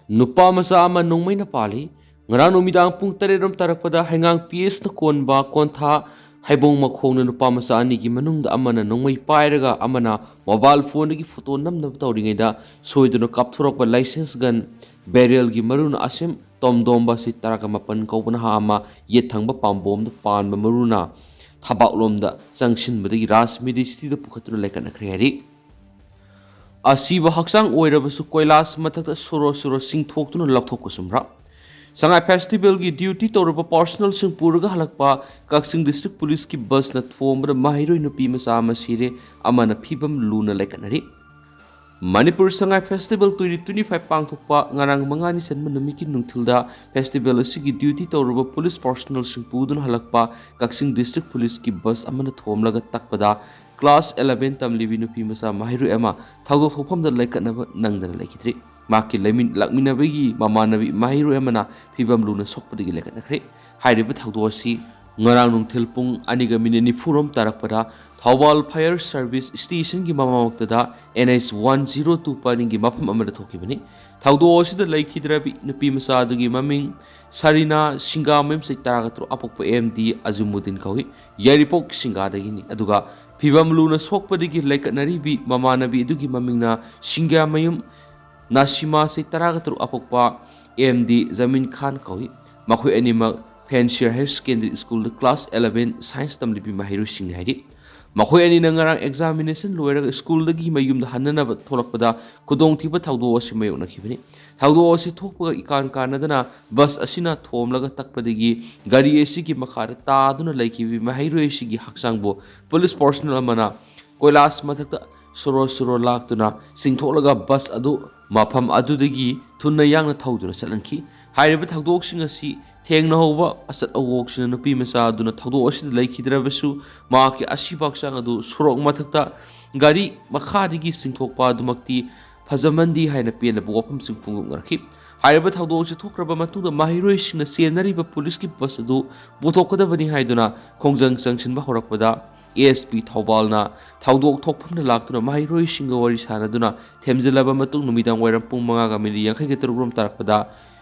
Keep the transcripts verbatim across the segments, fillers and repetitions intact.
ꯅꯨꯄꯥ ꯃꯆꯥ ꯑꯃ ꯅꯣꯡꯃꯩꯅ ꯄꯥꯜꯂꯤ꯫ ꯉꯔꯥꯡ ꯅꯨꯃꯤꯗꯥꯡ ꯄꯨꯡ ꯇꯔꯦꯠ ꯔꯣꯝ ꯇꯥꯔꯛꯄꯗ ꯍꯩꯉꯥꯡ ꯄꯤ ꯑꯦꯁꯅ ꯀꯣꯟꯕ ꯀꯣꯟꯊꯥ ꯍꯩꯕꯣꯡ ꯃꯈꯣꯡꯅ ꯅꯨꯄꯥ ꯃꯆꯥ ꯑꯅꯤꯒꯤ ꯃꯅꯨꯡꯗ ꯑꯃꯅ ꯅꯣꯡꯃꯩ ꯄꯥꯏꯔꯒ ꯑꯃꯅ ꯃꯣꯕꯥꯏꯜ ꯐꯣꯟꯗꯒꯤ ꯐꯣꯇꯣ ꯅꯝꯅꯕ ꯇꯧꯔꯤꯉꯩꯗ ꯁꯣꯏꯗꯨꯅ ꯀꯥꯞꯊꯣꯔꯛꯄ ꯂꯥꯏꯁꯦꯟꯁ ꯒꯟ ꯕꯦꯔꯦꯜꯒꯤ ꯃꯔꯨꯅ ꯑꯁꯤꯝ ꯇꯣꯝꯗꯣꯝꯕ ꯆꯍꯤ ꯇꯔꯥꯒ ꯃꯥꯄꯟ ꯀꯧꯕ ꯅꯍꯥ ꯑꯃ ꯌꯦꯠ ꯊꯪꯕ ꯄꯥꯝꯕꯣꯝꯗ ꯄꯥꯟꯕ ꯃꯔꯨꯅ ꯊꯕꯥꯛꯂꯣꯝꯗ ꯆꯪꯁꯤꯟꯕꯗꯒꯤ ꯔꯥꯖ ꯃꯦꯗꯤꯁꯤꯇꯤꯗ ꯄꯨꯈꯠꯇꯨꯅ ꯂꯩꯈꯠꯅꯈ꯭ꯔꯦ ꯍꯥꯏꯔꯤ꯫ ꯑꯁꯤꯕ ꯍꯛꯆꯥꯡ ꯑꯣꯏꯔꯕꯁꯨ ꯀꯣꯏꯂꯥꯁ ꯃꯊꯛꯇ ꯁꯣꯔꯣ ꯁꯣꯔꯣ ꯆꯤꯡꯊꯣꯛꯇꯨꯅ ꯂꯧꯊꯣꯛꯄ ꯆꯨꯝꯕ꯭ꯔꯥ? ꯁꯉꯥꯏ ꯐꯦꯁꯇꯤꯚꯦꯜꯒꯤ ꯗ꯭ꯌꯨꯇꯤ ꯇꯧꯔꯕ ꯄꯥꯔꯁꯣꯅꯦꯜꯁꯤꯡ ꯄꯨꯔꯒ ꯍꯜꯂꯛꯄ ꯀꯛꯆꯤꯡ ꯗꯤꯁꯇ꯭ꯔꯤꯛ ꯄꯨꯂꯤꯁꯀꯤ ꯕꯁꯅ ꯊꯣꯝꯕꯗ ꯃꯍꯩꯔꯣꯏ ꯅꯨꯄꯤ ꯃꯆꯥ ꯑꯃ ꯁꯤꯔꯦ, ꯑꯃꯅ ꯐꯤꯕꯝ ꯂꯨꯅ ꯂꯩꯈꯠꯅꯔꯤ꯫ Manipur Sangai festival twenty twenty five ꯄꯥꯡꯊꯣꯛꯄ ꯉꯔꯥꯡ ꯃꯉꯥꯅꯤ ꯆꯟꯕ ꯅꯨꯃꯤꯠꯀꯤ ꯅꯨꯡꯊꯤꯜꯗ ꯐꯦꯁꯇꯤꯚꯦꯜ ꯑꯁꯤꯒꯤ ꯗ꯭ꯌꯨꯇꯤ ꯇꯧꯔꯕ ꯄꯨꯂꯤꯁ ꯄꯥꯔꯁꯣꯅꯦꯜꯁꯤꯡ ꯄꯨꯗꯨꯅ ꯍꯜꯂꯛꯄ ꯀꯛꯆꯤꯡ ꯗꯤꯁꯇ꯭ꯔꯤꯛ ꯄꯨꯂꯤꯁꯀꯤ ꯕꯁ ꯑꯃꯅ ꯊꯣꯝꯂꯒ ꯇꯛꯄꯗ ꯀ꯭ꯂꯥꯁ ꯑꯦꯂꯚꯦꯟ ꯇꯝꯂꯤꯕꯤ ꯅꯨꯄꯤ ꯃꯆꯥ ꯃꯍꯩꯔꯣꯏ ꯑꯃ ꯊꯧꯗꯣꯛ ꯊꯣꯛꯐꯝꯗ ꯂꯩꯈꯠꯅꯕ ꯅꯪꯗꯅ ꯂꯩꯈꯤꯗ꯭ꯔꯤ꯫ ꯃꯍꯥꯛꯀꯤ ꯂꯩꯃꯤꯟ-, ꯂꯥꯛꯃꯤꯟꯅꯕꯒꯤ ꯃꯃꯥꯟꯅꯕꯤ ꯃꯍꯩꯔꯣꯏ ꯑꯃꯅ ꯐꯤꯕꯝ ꯂꯨꯅ ꯁꯣꯛꯄꯗꯒꯤ ꯂꯩꯈꯠꯅꯈ꯭ꯔꯦ꯫ ꯍꯥꯏꯔꯤꯕ ꯊꯧꯗꯣꯛ ꯑꯁꯤ ꯉꯔꯥꯡ ꯅꯨꯡꯊꯤꯜ ꯄꯨꯡ ꯑꯅꯤꯒ ꯃꯤꯅꯤꯠ ꯅꯤꯐꯨ ꯔꯣꯝ ꯇꯥꯔꯛꯄꯗ ꯊꯧꯕꯥꯜ ꯐꯥꯌꯔ ꯁꯔꯚꯤꯁ ꯁ꯭ꯇꯦꯁꯟꯒꯤ ꯃꯃꯥꯡꯃꯛꯇꯗ N H one zero two ꯄꯔꯤꯡꯒꯤ ꯃꯐꯝ ꯑꯃꯗ ꯊꯣꯛꯈꯤꯕꯅꯤ꯫ ꯊꯧꯗꯣꯛ ꯑꯁꯤꯗ ꯂꯩꯈꯤꯗ꯭ꯔꯕꯤ ꯅꯨꯄꯤ ꯃꯆꯥ ꯑꯗꯨꯒꯤ ꯃꯃꯤꯡ ꯁꯔꯤꯅꯥ ꯁꯤꯡꯒꯥꯃꯌꯨꯝ, ꯆꯍꯤ ꯇꯔꯥꯒ ꯇꯔꯨꯛ, ꯑꯄꯣꯛꯄ ꯑꯦꯝ ꯗꯤ ꯑꯖꯨꯃꯨꯗꯤꯟ ꯀꯧꯏ꯫ ꯌꯥꯏꯔꯤꯄꯣꯛ ꯁꯤꯡꯒꯥꯗꯒꯤꯅꯤ꯫ ꯑꯗꯨꯒ ꯐꯤꯕꯝ ꯂꯨꯅ ꯁꯣꯛꯄꯗꯒꯤ ꯂꯩꯈꯠꯅꯔꯤꯕꯤ ꯃꯃꯥꯟꯅꯕꯤ ꯑꯗꯨꯒꯤ ꯃꯃꯤꯡꯅ ꯁꯤꯡꯒꯥꯃꯌꯨꯝ ꯅꯥꯁꯤꯃꯥ, ꯆꯍꯤ ꯇꯔꯥꯒ ꯇꯔꯨꯛ, ꯑꯄꯣꯛꯄ ꯑꯦꯝ ꯗꯤ ꯖꯃꯤꯟ ꯈꯥꯟ ꯀꯧꯏ꯫ ꯃꯈꯣꯏ ꯑꯅꯤꯃꯛ ꯐꯦꯟꯁꯤꯌꯔ ꯍꯥꯌꯔ ꯁꯦꯀꯦꯟꯗꯔꯤ ꯁ꯭ꯀꯨꯜꯗ ꯀ꯭ꯂꯥꯁ ꯑꯦꯂꯚꯦꯟ ꯁꯥꯏꯟꯁ ꯇꯝꯂꯤꯕꯤ ꯃꯍꯩꯔꯣꯏꯁꯤꯡꯅꯤ ꯍꯥꯏꯔꯤ꯫ ꯃꯈꯣꯏ ꯑꯅꯤꯅ ꯉꯔꯥꯡ ꯑꯦꯛꯖꯥꯃꯤꯅꯦꯁꯟ ꯂꯣꯏꯔꯒ ꯁ꯭ꯀꯨꯜꯗꯒꯤ ꯃꯌꯨꯝꯗ ꯍꯟꯅꯅꯕ ꯊꯣꯛꯂꯛꯄꯗ ꯈꯨꯗꯣꯡꯊꯤꯕ ꯊꯧꯗꯣꯛ ꯑꯁꯤ ꯃꯥꯌꯣꯛꯅꯈꯤꯕꯅꯤ꯫ ꯊꯧꯗꯣꯛ ꯑꯁꯤ ꯊꯣꯛꯄꯒ ꯏꯀꯥꯟ ꯀꯥꯟꯅꯗꯅ ꯕꯁ ꯑꯁꯤꯅ ꯊꯣꯝꯂꯒ ꯇꯛꯄꯗꯒꯤ ꯒꯥꯔꯤ ꯑꯁꯤꯒꯤ ꯃꯈꯥꯗ ꯇꯥꯗꯨꯅ ꯂꯩꯈꯤꯕ ꯃꯍꯩꯔꯣꯏ ꯑꯁꯤꯒꯤ ꯍꯛꯆꯥꯡꯕꯨ ꯄꯨꯂꯤꯁ ꯄꯥꯔꯁꯣꯅꯦꯜ ꯑꯃꯅ ꯀꯣꯏꯂꯥꯁ ꯃꯊꯛꯇ ꯁꯣꯔꯣ ꯁꯣꯔꯣ ꯂꯥꯛꯇꯨꯅ ꯆꯤꯡꯊꯣꯛꯂꯒ ꯕꯁ ꯑꯗꯨ ꯃꯐꯝ ꯑꯗꯨꯗꯒꯤ ꯊꯨꯅ ꯌꯥꯡꯅ ꯊꯧꯗꯨꯅ ꯆꯠꯍꯟꯈꯤ꯫ ꯍꯥꯏꯔꯤꯕ ꯊꯧꯗꯣꯛꯁꯤꯡ ꯑꯁꯤ ꯊꯦꯡꯅꯍꯧꯕ ꯑꯆꯠ ꯑꯋꯣꯛꯁꯤꯡꯅ ꯅꯨꯄꯤ ꯃꯆꯥ ꯑꯗꯨꯅ ꯊꯧꯗꯣꯛ ꯑꯁꯤꯗ ꯂꯩꯈꯤꯗ꯭ꯔꯕꯁꯨ, ꯃꯍꯥꯛꯀꯤ ꯑꯁꯤꯕ ꯍꯛꯆꯥꯡ ꯑꯗꯨ ꯁꯣꯔꯣꯛ ꯃꯊꯛꯇ ꯒꯥꯔꯤ ꯃꯈꯥꯗꯒꯤ ꯆꯤꯡꯊꯣꯛꯄ ꯑꯗꯨꯃꯛꯇꯤ ꯐꯖꯃꯟꯗꯦ ꯍꯥꯏꯅ ꯄꯦꯟꯗꯕ ꯋꯥꯐꯝꯁꯤꯡ ꯐꯣꯡꯗꯣꯛꯅꯔꯛꯈꯤ꯫ ꯍꯥꯏꯔꯤꯕ ꯊꯧꯗꯣꯛ ꯑꯁꯤ ꯊꯣꯛꯈ꯭ꯔꯕ ꯃꯇꯨꯡꯗ ꯃꯍꯩꯔꯣꯏꯁꯤꯡꯅ ꯆꯦꯟꯅꯔꯤꯕ ꯄꯨꯂꯤꯁꯀꯤ ꯕꯁ ꯑꯗꯨ ꯄꯨꯊꯣꯛꯀꯗꯕꯅꯤ ꯍꯥꯏꯗꯨꯅ ꯈꯣꯡꯖꯪ ꯆꯪꯁꯤꯟꯕ ꯍꯧꯔꯛꯄꯗ, ꯑꯦꯁ ꯄꯤ ꯊꯧꯕꯥꯜꯅ ꯊꯧꯗꯣꯛ ꯊꯣꯛꯐꯝꯗ ꯂꯥꯛꯇꯨꯅ ꯃꯍꯩꯔꯣꯏꯁꯤꯡꯒ ꯋꯥꯔꯤ ꯁꯥꯟꯅꯗꯨꯅ ꯊꯦꯝꯖꯤꯜꯂꯕ ꯃꯇꯨꯡ, ꯅꯨꯃꯤꯗꯥꯡ ꯋꯥꯏꯔꯝ ꯄꯨꯡ ꯃꯉꯥꯒ ꯃꯤꯅꯤꯠ ꯌꯥꯡꯈꯩꯒ ꯇꯔꯨꯛ ꯔꯣꯝ ꯇꯥꯔꯛꯄꯗ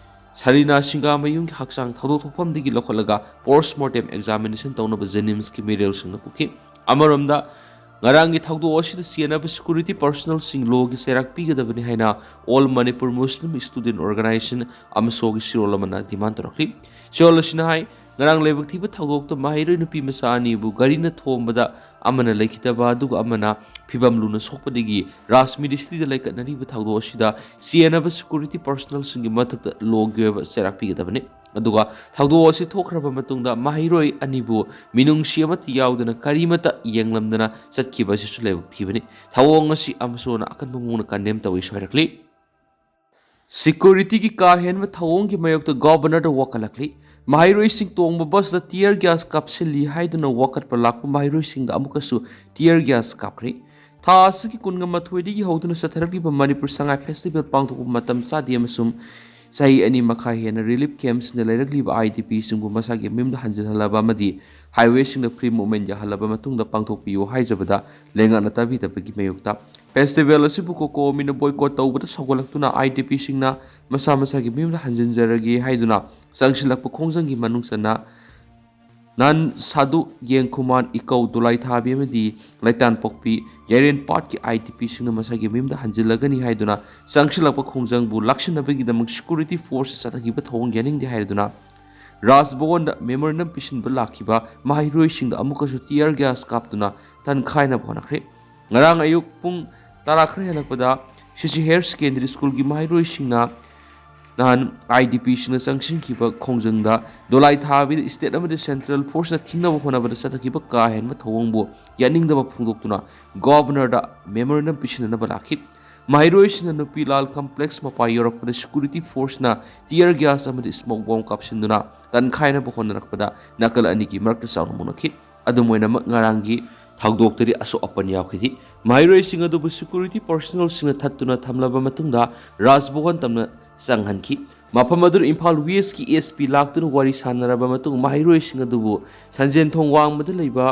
ꯁꯔꯤꯅꯥ ꯁꯤꯡꯒꯥꯃꯌꯨꯝꯒꯤ ꯍꯛꯆꯥꯡ ꯊꯧꯗꯣꯛ ꯊꯣꯛꯐꯝꯗꯒꯤ ꯂꯧꯈꯠꯂꯒ ꯄꯣꯁꯃꯣꯔꯇꯦꯝ ꯑꯦꯛꯖꯥꯃꯤꯅꯦꯁꯟ ꯇꯧꯅꯕ ꯖꯦꯅꯤꯝꯁꯀꯤ ꯃꯤꯔꯦꯜꯁꯤꯡꯗ ꯄꯨꯈꯤ꯫ ꯑꯃꯔꯣꯝꯗ, ꯉꯔꯥꯡꯒꯤ ꯊꯧꯗꯣꯛ ꯑꯁꯤꯗ ꯆꯦꯟꯅꯕ ꯁꯦꯀ꯭ꯌꯨꯔꯤꯇꯤ ꯄꯔꯁꯣꯅꯦꯜꯁꯤꯡ ꯂꯣꯒꯤ ꯆꯩꯔꯥꯛ ꯄꯤꯒꯗꯕꯅꯤ ꯍꯥꯏꯅ ꯑꯣꯜ ꯃꯅꯤꯄꯨꯔ ꯃꯨꯁꯂꯤꯝ ꯁ꯭ꯇꯨꯗꯦꯟꯠ ꯑꯣꯔꯒꯅꯥꯏꯖꯦꯁꯟ, ꯑꯃꯁꯣꯒꯤ ꯁꯤꯔꯣꯜ ꯑꯃꯅ ꯗꯤꯃꯥꯟ ꯇꯧꯔꯛꯂꯤ꯫ ꯁꯤꯔꯣꯜ ꯑꯁꯤꯅ ꯍꯥꯏ, ꯉꯔꯥꯡ ꯂꯥꯏꯕꯛ ꯊꯤꯕ ꯊꯧꯗꯣꯛꯇ ꯃꯍꯩꯔꯣꯏ ꯅꯨꯄꯤ ꯃꯆꯥ ꯑꯅꯤꯕꯨ ꯒꯥꯔꯤꯅ ꯊꯣꯝꯕꯗ ꯑꯃꯅ ꯂꯩꯈꯤꯗꯕ ꯑꯗꯨꯒ ꯑꯃꯅ ꯐꯤꯕꯝ ꯂꯨꯅ ꯁꯣꯛꯄꯗꯒꯤ ꯔꯥꯖ ꯃꯤꯅꯤꯁꯇ꯭ꯔꯤꯗ ꯂꯩꯀꯠꯅꯔꯤꯕ ꯊꯧꯗꯣꯛ ꯑꯁꯤꯗ ꯆꯦꯟꯅꯕ ꯁꯦꯀ꯭ꯌꯨꯔꯤꯇꯤ ꯄꯔꯁꯣꯅꯦꯜꯁꯤꯡꯒꯤ ꯃꯊꯛꯇ ꯂꯣꯒꯤ ꯑꯣꯏꯕ ꯆꯩꯔꯥꯛ ꯄꯤꯒꯗꯕꯅꯤ꯫ ꯑꯗꯨꯒ ꯊꯧꯗꯣꯛ ꯑꯁꯤ ꯊꯣꯛꯈ꯭ꯔꯕ ꯃꯇꯨꯡꯗ ꯃꯍꯩꯔꯣꯏ ꯑꯅꯤꯕꯨ ꯃꯤꯅꯨꯡꯁꯤ ꯑꯃꯠꯇ ꯌꯥꯎꯗꯅ ꯀꯔꯤꯃꯠꯇ ꯌꯦꯡꯂꯝꯗꯅ ꯆꯠꯈꯤꯕ ꯑꯁꯤꯁꯨ ꯂꯥꯏꯕꯛ ꯊꯤꯕꯅꯤ꯫ ꯊꯧꯑꯣꯡ ꯑꯁꯤ ꯑꯃꯁꯣꯅ ꯑꯀꯟꯕ ꯃꯑꯣꯡꯗ ꯀꯟꯗꯦꯝ ꯇꯧꯏ ꯁꯣꯏꯔꯛꯂꯤ꯫ ꯁꯦꯀ꯭ꯌꯨꯔꯤꯇꯤꯒꯤ ꯀꯥ ꯍꯦꯟꯕ ꯊꯧꯑꯣꯡꯒꯤ ꯃꯥꯌꯣꯛꯇ ꯒꯣꯕꯔꯅꯔꯗ ꯋꯥꯀꯠꯂꯛꯂꯤ꯫ ꯃꯍꯩꯔꯣꯏꯁꯤꯡ ꯇꯣꯡꯕ ꯕꯁꯇ ꯇꯤꯌꯔ ꯒ꯭ꯌꯥꯁ ꯀꯥꯞꯁꯤꯜꯂꯤ ꯍꯥꯏꯗꯨꯅ ꯋꯥꯀꯠꯄ ꯂꯥꯛꯄ ꯃꯍꯩꯔꯣꯏꯁꯤꯡꯗ ꯑꯃꯨꯛꯀꯁꯨ ꯇꯤꯌꯔ ꯒ꯭ꯌꯥꯁ ꯀꯥꯞꯈ꯭ꯔꯦ꯫ ꯊꯥ ꯑꯁꯤꯒꯤ ꯀꯨꯟꯒ ꯃꯥꯊꯣꯏꯗꯒꯤ ꯍꯧꯗꯨꯅ ꯆꯠꯊꯔꯛꯂꯤꯕ ꯃꯅꯤꯄꯨꯔ ꯁꯉꯥꯏ ꯐꯦꯁꯇꯤꯚꯦꯜ ꯄꯥꯡꯊꯣꯛꯄ ꯃꯇꯝ ꯆꯥꯗꯦ ꯑꯃꯁꯨꯡ ꯆꯍꯤ ꯑꯅꯤ ꯃꯈꯥꯏ ꯍꯦꯟꯅ ꯔꯤꯂꯤꯐ ꯀꯦꯝꯞꯁꯤꯡꯗ ꯂꯩꯔꯛꯂꯤꯕ ꯑꯥꯏ ꯗꯤ ꯄꯤꯁꯤꯡꯕꯨ ꯃꯁꯥꯒꯤ ꯃꯌꯨꯝꯗ ꯍꯟꯖꯤꯜꯍꯜꯂꯕ ꯑꯃꯗꯤ ꯍꯥꯏꯋꯦꯁꯤꯡꯗ ꯐ꯭ꯔꯤ ꯃꯨꯚꯃꯦꯟ ꯌꯥꯍꯜꯂꯕ ꯃꯇꯨꯡꯗ ꯄꯥꯡꯊꯣꯛꯄꯤꯌꯨ ꯍꯥꯏꯖꯕꯗ ꯂꯩꯉꯥꯛꯅ ꯇꯥꯕꯤꯗꯕꯒꯤ ꯃꯥꯌꯣꯛꯇ ꯐꯦꯁꯇꯤꯚꯦꯜ ꯑꯁꯤꯕꯨ ꯀꯣꯀꯣꯃꯤꯅ ꯕꯣꯏꯀꯣꯠ ꯇꯧꯕꯗ ꯁꯧꯒꯠꯂꯛꯇꯨꯅ ꯑꯥꯏ ꯗꯤ ꯄꯤꯁꯤꯡꯅ ꯃꯁꯥ ꯃꯁꯥꯒꯤ ꯃꯌꯨꯝꯗ ꯍꯟꯖꯤꯟꯖꯔꯒꯦ ꯍꯥꯏꯗꯨꯅ ꯆꯪꯁꯤꯜꯂꯛꯄ ꯈꯣꯡꯖꯪꯒꯤ ꯃꯅꯨꯡ ꯆꯟꯅ ꯅꯟ ꯁꯥꯗꯨ ꯌꯦꯡꯈꯨꯃꯥꯟ ꯏꯀꯧ ꯗꯣꯂꯥꯏꯊꯥꯕꯤ ꯑꯃꯗꯤ ꯂꯩꯇꯥꯟꯄꯣꯛꯄꯤ ꯌꯥꯏꯔꯦꯟꯄꯥꯠꯀꯤ ꯑꯥꯏ ꯗꯤ ꯄꯤꯁꯤꯡꯅ ꯃꯁꯥꯒꯤ ꯃꯌꯨꯝꯗ ꯍꯟꯖꯤꯜꯂꯒꯅꯤ ꯍꯥꯏꯗꯨꯅ ꯆꯪꯁꯤꯜꯂꯛꯄ ꯈꯣꯡꯖꯪꯕꯨ ꯂꯥꯛꯁꯤꯟꯅꯕꯒꯤꯗꯃꯛ ꯁꯦꯀ꯭ꯌꯨꯔꯤꯇꯤ ꯐꯣꯔꯁ ꯆꯠꯊꯈꯤꯕ ꯊꯧꯑꯣꯡ ꯌꯥꯅꯤꯡꯗꯦ ꯍꯥꯏꯗꯨꯅ ꯔꯥꯖ ꯚꯋꯟꯗ ꯃꯦꯃꯣꯔꯦꯟꯗꯝ ꯄꯤꯁꯤꯟꯕ ꯂꯥꯛꯈꯤꯕ ꯃꯍꯩꯔꯣꯏꯁꯤꯡꯗ ꯑꯃꯨꯛꯀꯁꯨ ꯇꯤꯌꯔ ꯒ꯭ꯌꯥꯁ ꯀꯥꯞꯇꯨꯅ ꯇꯟꯈꯥꯏꯅꯕ ꯍꯣꯠꯅꯈ꯭ꯔꯦ꯫ ꯉꯔꯥꯡ ꯑꯌꯨꯛ ꯄꯨꯡ ꯇꯔꯥ ꯈꯔ ꯍꯦꯜꯂꯛꯄꯗ ꯁꯤ ꯁꯤ ꯍꯥꯌꯔ ꯁꯦꯀꯦꯟꯗꯔꯤ ꯁ꯭ꯀꯨꯜꯒꯤ ꯃꯍꯩꯔꯣꯏꯁꯤꯡꯅ ꯅꯍꯥꯟ ꯑꯥꯏ ꯗꯤ ꯄꯤꯁꯤꯡꯅ ꯆꯪꯁꯤꯟꯈꯤꯕ ꯈꯣꯡꯖꯪꯗ ꯗꯣꯂꯥꯏ ꯊꯥꯕꯤꯗ ꯁ꯭ꯇꯦꯠ ꯑꯃꯗꯤ ꯁꯦꯟꯇ꯭ꯔꯦꯜ ꯐꯣꯔꯁꯅ ꯊꯤꯡꯅꯕ ꯍꯣꯠꯅꯕꯗ ꯆꯠꯊꯈꯤꯕ ꯀꯥ ꯍꯦꯟꯕ ꯊꯧꯑꯣꯡꯕꯨ ꯌꯥꯅꯤꯡꯗꯕ ꯐꯣꯡꯗꯣꯛꯇꯨꯅ ꯒꯣꯕꯔꯅꯔꯗ ꯃꯦꯃꯣꯔꯦꯟꯗꯝ ꯄꯤꯁꯤꯟꯅꯅꯕ ꯂꯥꯛꯈꯤ꯫ ꯃꯍꯩꯔꯣꯏꯁꯤꯡꯅ ꯅꯨꯄꯤ ꯂꯥꯜ ꯀꯝꯄ꯭ꯂꯦꯛꯁ ꯃꯄꯥ ꯌꯧꯔꯛꯄꯗ ꯁꯦꯀ꯭ꯌꯨꯔꯤꯇꯤ ꯐꯣꯔꯁꯅ ꯇꯤꯌꯔ ꯒ꯭ꯌꯥꯁ ꯑꯃꯗꯤ ꯁ꯭ꯃꯣꯛ ꯕꯣꯝ ꯀꯥꯞꯁꯤꯟꯗꯨꯅ ꯇꯟꯈꯥꯏꯅꯕ ꯍꯣꯠꯅꯔꯛꯄꯗ ꯅꯥꯀꯜ ꯑꯅꯤꯒꯤ ꯃꯔꯛꯇ ꯆꯥꯎꯅ ꯃꯨꯟꯅꯈꯤ꯫ ꯑꯗꯨꯝ ꯑꯣꯏꯅꯃꯛ, ꯉꯔꯥꯡꯒꯤ ꯊꯧꯗꯣꯛꯇꯗꯤ ꯑꯁꯣꯛ ꯑꯄꯟ ꯌꯥꯎꯈꯤꯗꯦ꯫ ꯃꯍꯩꯔꯣꯏꯁꯤꯡ ꯑꯗꯨꯕꯨ ꯁꯦꯀ꯭ꯌꯨꯔꯤꯇꯤ ꯄꯔꯁꯣꯅꯦꯜꯁꯤꯡꯅ ꯊꯠꯇꯨꯅ ꯊꯝꯂꯕ ꯃꯇꯨꯡꯗ ꯔꯥꯖ ꯚꯋꯟ ꯇꯝꯅ ꯆꯪꯍꯟꯈꯤ꯫ ꯃꯐꯝ ꯑꯗꯨꯗ ꯏꯝꯐꯥꯜ ꯋꯦꯁꯀꯤ ꯑꯦꯁ ꯄꯤ ꯂꯥꯛꯇꯨꯅ ꯋꯥꯔꯤ ꯁꯥꯟꯅꯔꯕ ꯃꯇꯨꯡ ꯃꯍꯩꯔꯣꯏꯁꯤꯡ ꯑꯗꯨꯕꯨ ꯁꯟꯖꯦꯟꯊꯣꯡ ꯋꯥꯡꯃꯗ ꯂꯩꯕ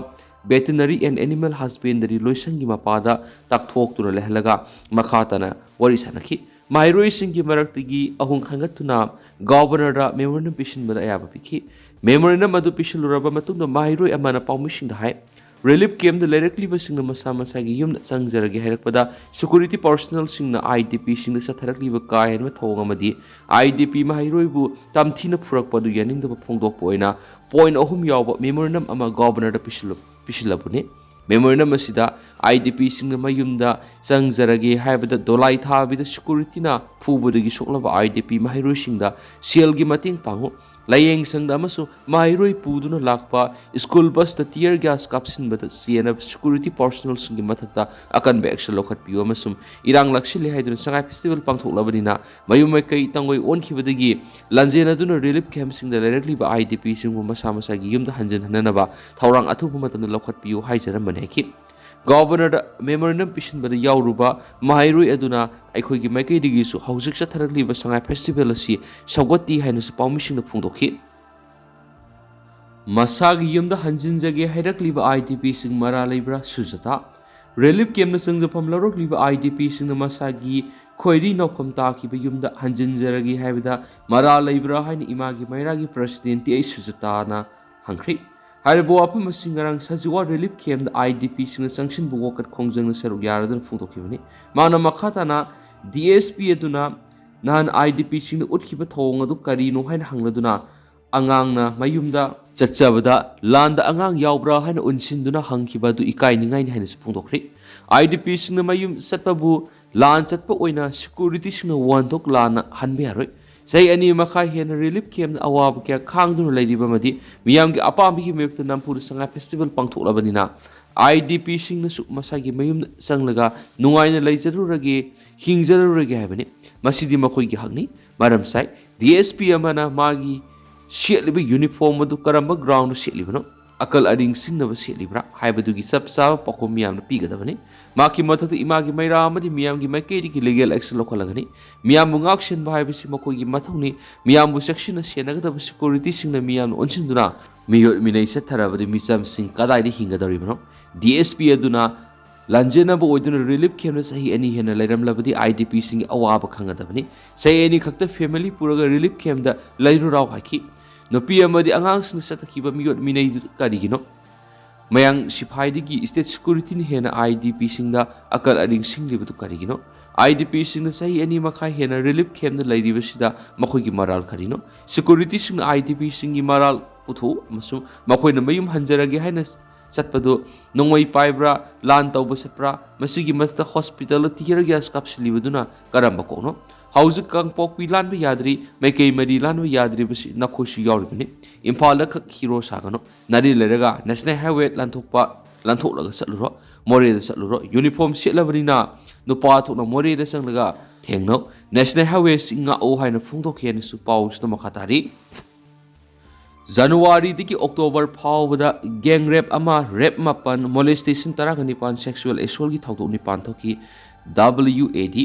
Veterinary and Animal Husbandry ꯂꯣꯏꯁꯪꯒꯤ ꯃꯄꯥꯗ ꯇꯥꯛꯊꯣꯛꯇꯨꯅ ꯂꯩꯍꯜꯂꯒ ꯃꯈꯥ ꯇꯥꯅ ꯋꯥꯔꯤ ꯁꯥꯅꯈꯤ꯫ ꯃꯍꯩꯔꯣꯏꯁꯤꯡꯒꯤ ꯃꯔꯛꯇꯒꯤ ꯑꯍꯨꯝ ꯈꯟꯒꯠꯇꯨꯅ Governorꯗ memorandum ꯄꯤꯁꯤꯟꯕꯗ ꯑꯌꯥꯕ ꯄꯤꯈꯤ꯫ Memorandum ꯑꯗꯨ ꯄꯤꯁꯤꯜꯂꯨꯔꯕ ꯃꯇꯨꯡꯗ ꯃꯍꯩꯔꯣꯏ ꯑꯃꯅ ꯄꯥꯎꯃꯤꯁꯤꯡꯗ ꯍꯥꯏ, relief campꯗ ꯂꯩꯔꯛꯂꯤꯕꯁꯤꯡꯅ ꯃꯁꯥ ꯃꯁꯥꯒꯤ ꯌꯨꯝꯗ ꯆꯪꯖꯔꯒꯦ ꯍꯥꯏꯔꯛꯄꯗ security personnelꯁꯤꯡꯅ IDPꯁꯤꯡꯗ ꯆꯠꯊꯔꯛꯂꯤꯕ ꯀꯥ ꯍꯦꯟꯕ ꯊꯧꯑꯣꯡ ꯑꯃꯗꯤ IDP ꯃꯍꯩꯔꯣꯏꯕꯨ ꯇꯝꯊꯤꯅ ꯐꯨꯔꯛꯄ ꯑꯗꯨ ꯌꯥꯅꯤꯡꯗꯕ ꯐꯣꯡꯗꯣꯛꯄ ꯑꯣꯏꯅ point ꯑꯍꯨꯝ ꯌꯥꯎꯕ memorandum ꯑꯃ Governorꯗ ꯄꯤꯁꯤꯜꯂꯨ-, ꯄꯤꯁꯤꯜꯂꯕꯅꯤ꯫ Memorandum ꯑꯁꯤꯗ IDPꯁꯤꯡꯅ ꯃꯌꯨꯝꯗ ꯆꯪꯖꯔꯒꯦ ꯍꯥꯏꯕꯗ ꯗꯣꯂꯥꯏ ꯊꯥꯕꯤꯗ securityꯅ ꯐꯨꯕꯗꯒꯤ ꯁꯣꯛꯂꯕ IDP ꯃꯍꯩꯔꯣꯏꯁꯤꯡꯗ ꯁꯦꯜꯒꯤ ꯃꯇꯦꯡ ꯄꯥꯡꯉꯨ, ꯂꯥꯏꯌꯦꯡ ꯁꯪꯗ ꯑꯃꯁꯨꯡ ꯃꯍꯩꯔꯣꯏ ꯄꯨꯗꯨꯅ ꯂꯥꯛꯄ school busꯇ tear gas ꯀꯥꯞꯁꯤꯟꯕꯗ ꯆꯦꯟꯅꯕ security personnelꯁꯤꯡꯒꯤ ꯃꯊꯛꯇ ꯑꯀꯟꯕ action ꯂꯧꯈꯠꯄꯤꯌꯨ ꯑꯃꯁꯨꯡ ꯏꯔꯥꯡ ꯂꯥꯛꯁꯤꯜꯂꯦ ꯍꯥꯏꯗꯨꯅ ꯁꯉꯥꯏ festival ꯄꯥꯡꯊꯣꯛꯂꯕꯅꯤꯅ ꯃꯌꯨꯝ ꯃꯀꯩ ꯇꯪꯑꯣꯏ ꯑꯣꯟꯈꯤꯕꯗꯒꯤ ꯂꯥꯟꯖꯦꯟꯅꯗꯨꯅ relief campꯁꯤꯡꯗ ꯂꯩꯔꯛꯂꯤꯕ IDPꯁꯤꯡꯕꯨ ꯃꯁꯥ ꯃꯁꯥꯒꯤ ꯌꯨꯝꯗ ꯍꯟꯖꯤꯟꯍꯟꯅꯅꯕ ꯊꯧꯔꯥꯡ ꯑꯊꯨꯕ ꯃꯇꯝꯗ ꯂꯧꯈꯠꯄꯤꯌꯨ ꯍꯥꯏꯖꯔꯝꯕꯅꯤ ꯍꯥꯏꯈꯤ꯫ Governorꯗ memorandum ꯄꯤꯁꯤꯟꯕꯗ ꯌꯥꯎꯔꯨꯕ ꯃꯍꯩꯔꯣꯏ ꯑꯗꯨꯅ ꯑꯩꯈꯣꯏꯒꯤ ꯃꯥꯏꯀꯩꯗꯒꯤꯁꯨ ꯍꯧꯖꯤꯛ ꯆꯠꯊꯔꯛꯂꯤꯕ ꯁꯉꯥꯏ festival ꯑꯁꯤ ꯁꯧꯒꯠꯇꯦ ꯍꯥꯏꯅꯁꯨ ꯄꯥꯎꯃꯤꯁꯤꯡꯗ ꯐꯣꯡꯗꯣꯛꯈꯤ꯫ ꯃꯁꯥꯒꯤ ꯌꯨꯝꯗ ꯍꯟꯖꯤꯟꯖꯒꯦ ꯍꯥꯏꯔꯛꯂꯤꯕ IDPꯁꯤꯡ ꯃꯔꯥ ꯂꯩꯕ꯭ꯔꯥ? ꯁꯨꯖꯇꯥ꯫ Relief campꯅ ꯆꯪꯖꯐꯝ ꯂꯧꯔꯛꯂꯤꯕ IDPꯁꯤꯡꯅ ꯃꯁꯥꯒꯤ ꯈꯣꯏꯔꯤ ꯅꯥꯎꯐꯝ ꯇꯥꯈꯤꯕ ꯌꯨꯝꯗ ꯍꯟꯖꯤꯟꯖꯔꯒꯦ ꯍꯥꯏꯕꯗ ꯃꯔꯥ ꯂꯩꯕ꯭ꯔꯥ ꯍꯥꯏꯅ ꯏꯃꯥꯒꯤ ꯃꯩꯔꯥꯒꯤ presidentꯇꯤ ꯑꯩ ꯁꯨꯖꯇꯥꯅ ꯍꯪꯈ꯭ꯔꯦ꯫ ꯍꯥꯏꯔꯤꯕ ꯋꯥꯐꯝ ꯑꯁꯤ ꯉꯔꯥꯡ ꯁꯖꯤꯋꯥ relief campꯗ IDPꯁꯤꯡꯅ ꯆꯪꯁꯤꯟꯕ ꯋꯥꯀꯠ ꯈꯣꯡꯖꯪꯅ ꯁꯔꯨꯛ ꯌꯥꯔꯗꯨꯅ ꯐꯣꯡꯗꯣꯛꯈꯤꯕꯅꯤ꯫ ꯃꯥꯅ ꯃꯈꯥ ꯇꯥꯅ DSP ꯑꯗꯨꯅ ꯅꯍꯥꯟ IDPꯁꯤꯡꯅ ꯎꯠꯈꯤꯕ ꯊꯧꯑꯣꯡ ꯑꯗꯨ ꯀꯔꯤꯅꯣ ꯍꯥꯏꯅ ꯍꯪꯂꯗꯨꯅ ꯑꯉꯥꯡꯅ ꯃꯌꯨꯝꯗ ꯆꯠꯆꯕꯗ ꯂꯥꯟꯗ ꯑꯉꯥꯡ ꯌꯥꯎꯕ꯭ꯔꯥ ꯍꯥꯏꯅ ꯎꯟꯁꯤꯟꯗꯨꯅ ꯍꯪꯈꯤꯕ ꯑꯗꯨ ꯏꯀꯥꯏꯅꯤꯡꯉꯥꯏꯅꯤ ꯍꯥꯏꯅꯁꯨ ꯐꯣꯡꯗꯣꯛꯈ꯭ꯔꯦ꯫ IDPꯁꯤꯡꯅ ꯃꯌꯨꯝ ꯆꯠꯄꯕꯨ ꯂꯥꯟ ꯆꯠꯄ ꯑꯣꯏꯅ securityꯁꯤꯡꯅ ꯋꯥꯍꯟꯊꯣꯛ ꯂꯥꯟꯅ ꯍꯟꯕ ꯌꯥꯔꯣꯏ꯫ ꯆꯍꯤ ꯑꯅꯤ ꯃꯈꯥꯏ ꯍꯦꯟꯅ relief campꯅ ꯑꯋꯥꯕ ꯀꯌꯥ ꯈꯥꯡꯗꯨꯅ ꯂꯩꯔꯤꯕ ꯑꯃꯗꯤ ꯃꯤꯌꯥꯝꯒꯤ ꯑꯄꯥꯝꯕꯒꯤ ꯃꯥꯌꯣꯛꯇ ꯅꯝꯐꯨꯗ ꯁꯉꯥꯏ festival ꯄꯥꯡꯊꯣꯛꯂꯕꯅꯤꯅ IDPꯁꯤꯡꯅꯁꯨ ꯃꯁꯥꯒꯤ ꯃꯌꯨꯝꯗ ꯆꯪꯂꯒ ꯅꯨꯡꯉꯥꯏꯅ ꯂꯩꯖꯔꯨꯔꯒꯦ, ꯍꯤꯡꯖꯔꯨꯔꯒꯦ ꯍꯥꯏꯕꯅꯤ꯫ ꯃꯁꯤꯗꯤ ꯃꯈꯣꯏꯒꯤ ꯍꯛꯅꯤ꯫ ꯃꯔꯝ ꯆꯥꯏ, DSP ꯑꯃꯅ ꯃꯥꯒꯤ ꯁꯦꯠꯂꯤꯕ uniform ꯑꯗꯨ ꯀꯔꯝꯕ groundꯗ ꯁꯦꯠꯂꯤꯕꯅꯣ? ꯑꯀꯜ ꯑꯔꯤꯡ ꯁꯤꯡꯅꯕ ꯁꯦꯠꯂꯤꯕ꯭ꯔꯥ ꯍꯥꯏꯕꯗꯨꯒꯤ ꯆꯞ ꯆꯥꯕ ꯄꯥꯎꯈꯨꯝ ꯃꯤꯌꯥꯝꯅ ꯄꯤꯒꯗꯕꯅꯤ꯫ ꯃꯍꯥꯛꯀꯤ ꯃꯊꯛꯇ ꯏꯃꯥꯒꯤ ꯃꯩꯔꯥ ꯑꯃꯗꯤ ꯃꯤꯌꯥꯝꯒꯤ ꯃꯥꯏꯀꯩꯗꯒꯤ legal action ꯂꯧꯈꯠꯂꯒꯅꯤ꯫ ꯃꯤꯌꯥꯝꯕꯨ ꯉꯥꯛ ꯁꯦꯟꯕ ꯍꯥꯏꯕꯁꯤ ꯃꯈꯣꯏꯒꯤ ꯃꯊꯧꯅꯤ꯫ ꯃꯤꯌꯥꯝꯕꯨ ꯆꯦꯛꯁꯤꯟꯅ ꯁꯦꯟꯅꯒꯗꯕ securityꯁꯤꯡꯅ ꯃꯤꯌꯥꯝꯅ ꯑꯣꯟꯁꯤꯟꯗꯨꯅ ꯃꯤꯑꯣꯠ ꯃꯤꯅꯩ ꯆꯠꯊꯔꯕꯗꯤ ꯃꯤꯆꯝꯁꯤꯡ ꯀꯗꯥꯏꯗ ꯍꯤꯡꯒꯗꯧꯔꯤꯕꯅꯣ? DSP ꯑꯗꯨꯅ ꯂꯥꯟꯖꯦꯟꯅꯕ ꯑꯣꯏꯗꯨꯅ relief campꯇ ꯆꯍꯤ ꯑꯅꯤ ꯍꯦꯟꯅ ꯂꯩꯔꯝꯂꯕꯗꯤ IDPꯁꯤꯡꯒꯤ ꯑꯋꯥꯕ ꯈꯪꯒꯗꯕꯅꯤ꯫ ꯆꯍꯤ ꯑꯅꯤ ꯈꯛꯇ family ꯄꯨꯔꯒ relief campꯇ ꯂꯩꯔꯨꯔꯥꯎ ꯍꯥꯏꯈꯤ꯫ ꯅꯨꯄꯤ ꯑꯃꯗꯤ ꯑꯉꯥꯡꯁꯤꯡꯅ ꯆꯠꯊꯈꯤꯕ ꯃꯤꯑꯣꯠ ꯃꯤꯅꯩꯗꯨ ꯀꯔꯤꯒꯤꯅꯣ? ꯃꯌꯥꯡ ꯁꯤꯐꯥꯏꯗꯒꯤ state securityꯅ ꯍꯦꯟꯅ IDPꯁꯤꯡꯗ ꯑꯀꯜ ꯑꯔꯤꯡ ꯁꯤꯡꯂꯤꯕꯗꯨ ꯀꯔꯤꯒꯤꯅꯣ? IDPꯁꯤꯡꯅ ꯆꯍꯤ ꯑꯅꯤ ꯃꯈꯥꯏ ꯍꯦꯟꯅ relief campꯇ ꯂꯩꯔꯤꯕꯁꯤꯗ ꯃꯈꯣꯏꯒꯤ ꯃꯔꯥꯜ ꯀꯔꯤꯅꯣ? Securityꯁꯤꯡꯅ IDPꯁꯤꯡꯒꯤ ꯃꯔꯥꯜ ꯄꯨꯊꯣꯛꯎ ꯑꯃꯁꯨꯡ ꯃꯈꯣꯏꯅ ꯃꯌꯨꯝ ꯍꯟꯖꯔꯒꯦ ꯍꯥꯏꯅ ꯆꯠꯄꯗꯨ ꯅꯣꯡꯃꯩ ꯄꯥꯏꯕ꯭ꯔꯥ, ꯂꯥꯟ ꯇꯧꯕ ꯆꯠꯄ꯭ꯔꯥ? ꯃꯁꯤꯒꯤ ꯃꯊꯛꯇ hospitalꯗ tear gas ꯀꯥꯞꯁꯤꯜꯂꯤꯕꯗꯨꯅ ꯀꯔꯝꯕ ꯀꯣꯛꯅꯣ? ꯍꯧꯖꯤꯛ ꯀꯥꯡꯄꯣꯛꯄꯤ ꯂꯥꯟꯕ ꯌꯥꯗ꯭ꯔꯤ, ꯃꯥꯏꯀꯩ ꯃꯔꯤ ꯂꯥꯟꯕ ꯌꯥꯗ꯭ꯔꯤꯕꯁꯤ ꯅꯈꯣꯏꯁꯨ ꯌꯥꯎꯔꯤꯕꯅꯤ꯫ ꯏꯝꯐꯥꯜꯗ ꯈꯛ hero ꯁꯥꯒꯅꯨ꯫ ꯅꯥꯔꯤ ꯂꯩꯔꯒ National Highway ꯂꯥꯟꯊꯣꯛꯄ, ꯂꯥꯟꯊꯣꯛꯂꯒ ꯆꯠꯂꯨꯔꯣ꯫ ꯃꯣꯔꯦꯗ ꯆꯠꯂꯨꯔꯣ꯫ Uniform ꯁꯦꯠꯂꯕꯅꯤꯅ ꯅꯨꯄꯥ ꯊꯣꯛꯅ ꯃꯣꯔꯦꯗ ꯆꯪꯂꯒ ꯊꯦꯡꯅꯧ꯫ National Highwayꯁꯤ ꯉꯥꯛꯎ ꯍꯥꯏꯅ ꯐꯣꯡꯗꯣꯛꯈꯤ ꯍꯥꯏꯅꯁꯨ ꯄꯥꯎꯁꯤꯗ ꯃꯈꯥ ꯇꯥꯔꯤ꯫ ꯖꯅꯋꯥꯔꯤꯗꯒꯤ ꯑꯣꯛꯇꯣꯕꯔ ꯐꯥꯎꯕꯗ gang rape ꯑꯃ, rape ꯃꯥꯄꯟ, molestation ꯇꯔꯥꯒ ꯅꯤꯄꯥꯟ, sexual assaultꯀꯤ ꯊꯧꯗꯣꯛ ꯅꯤꯄꯥꯟ ꯊꯣꯛꯈꯤ꯫ WAD꯫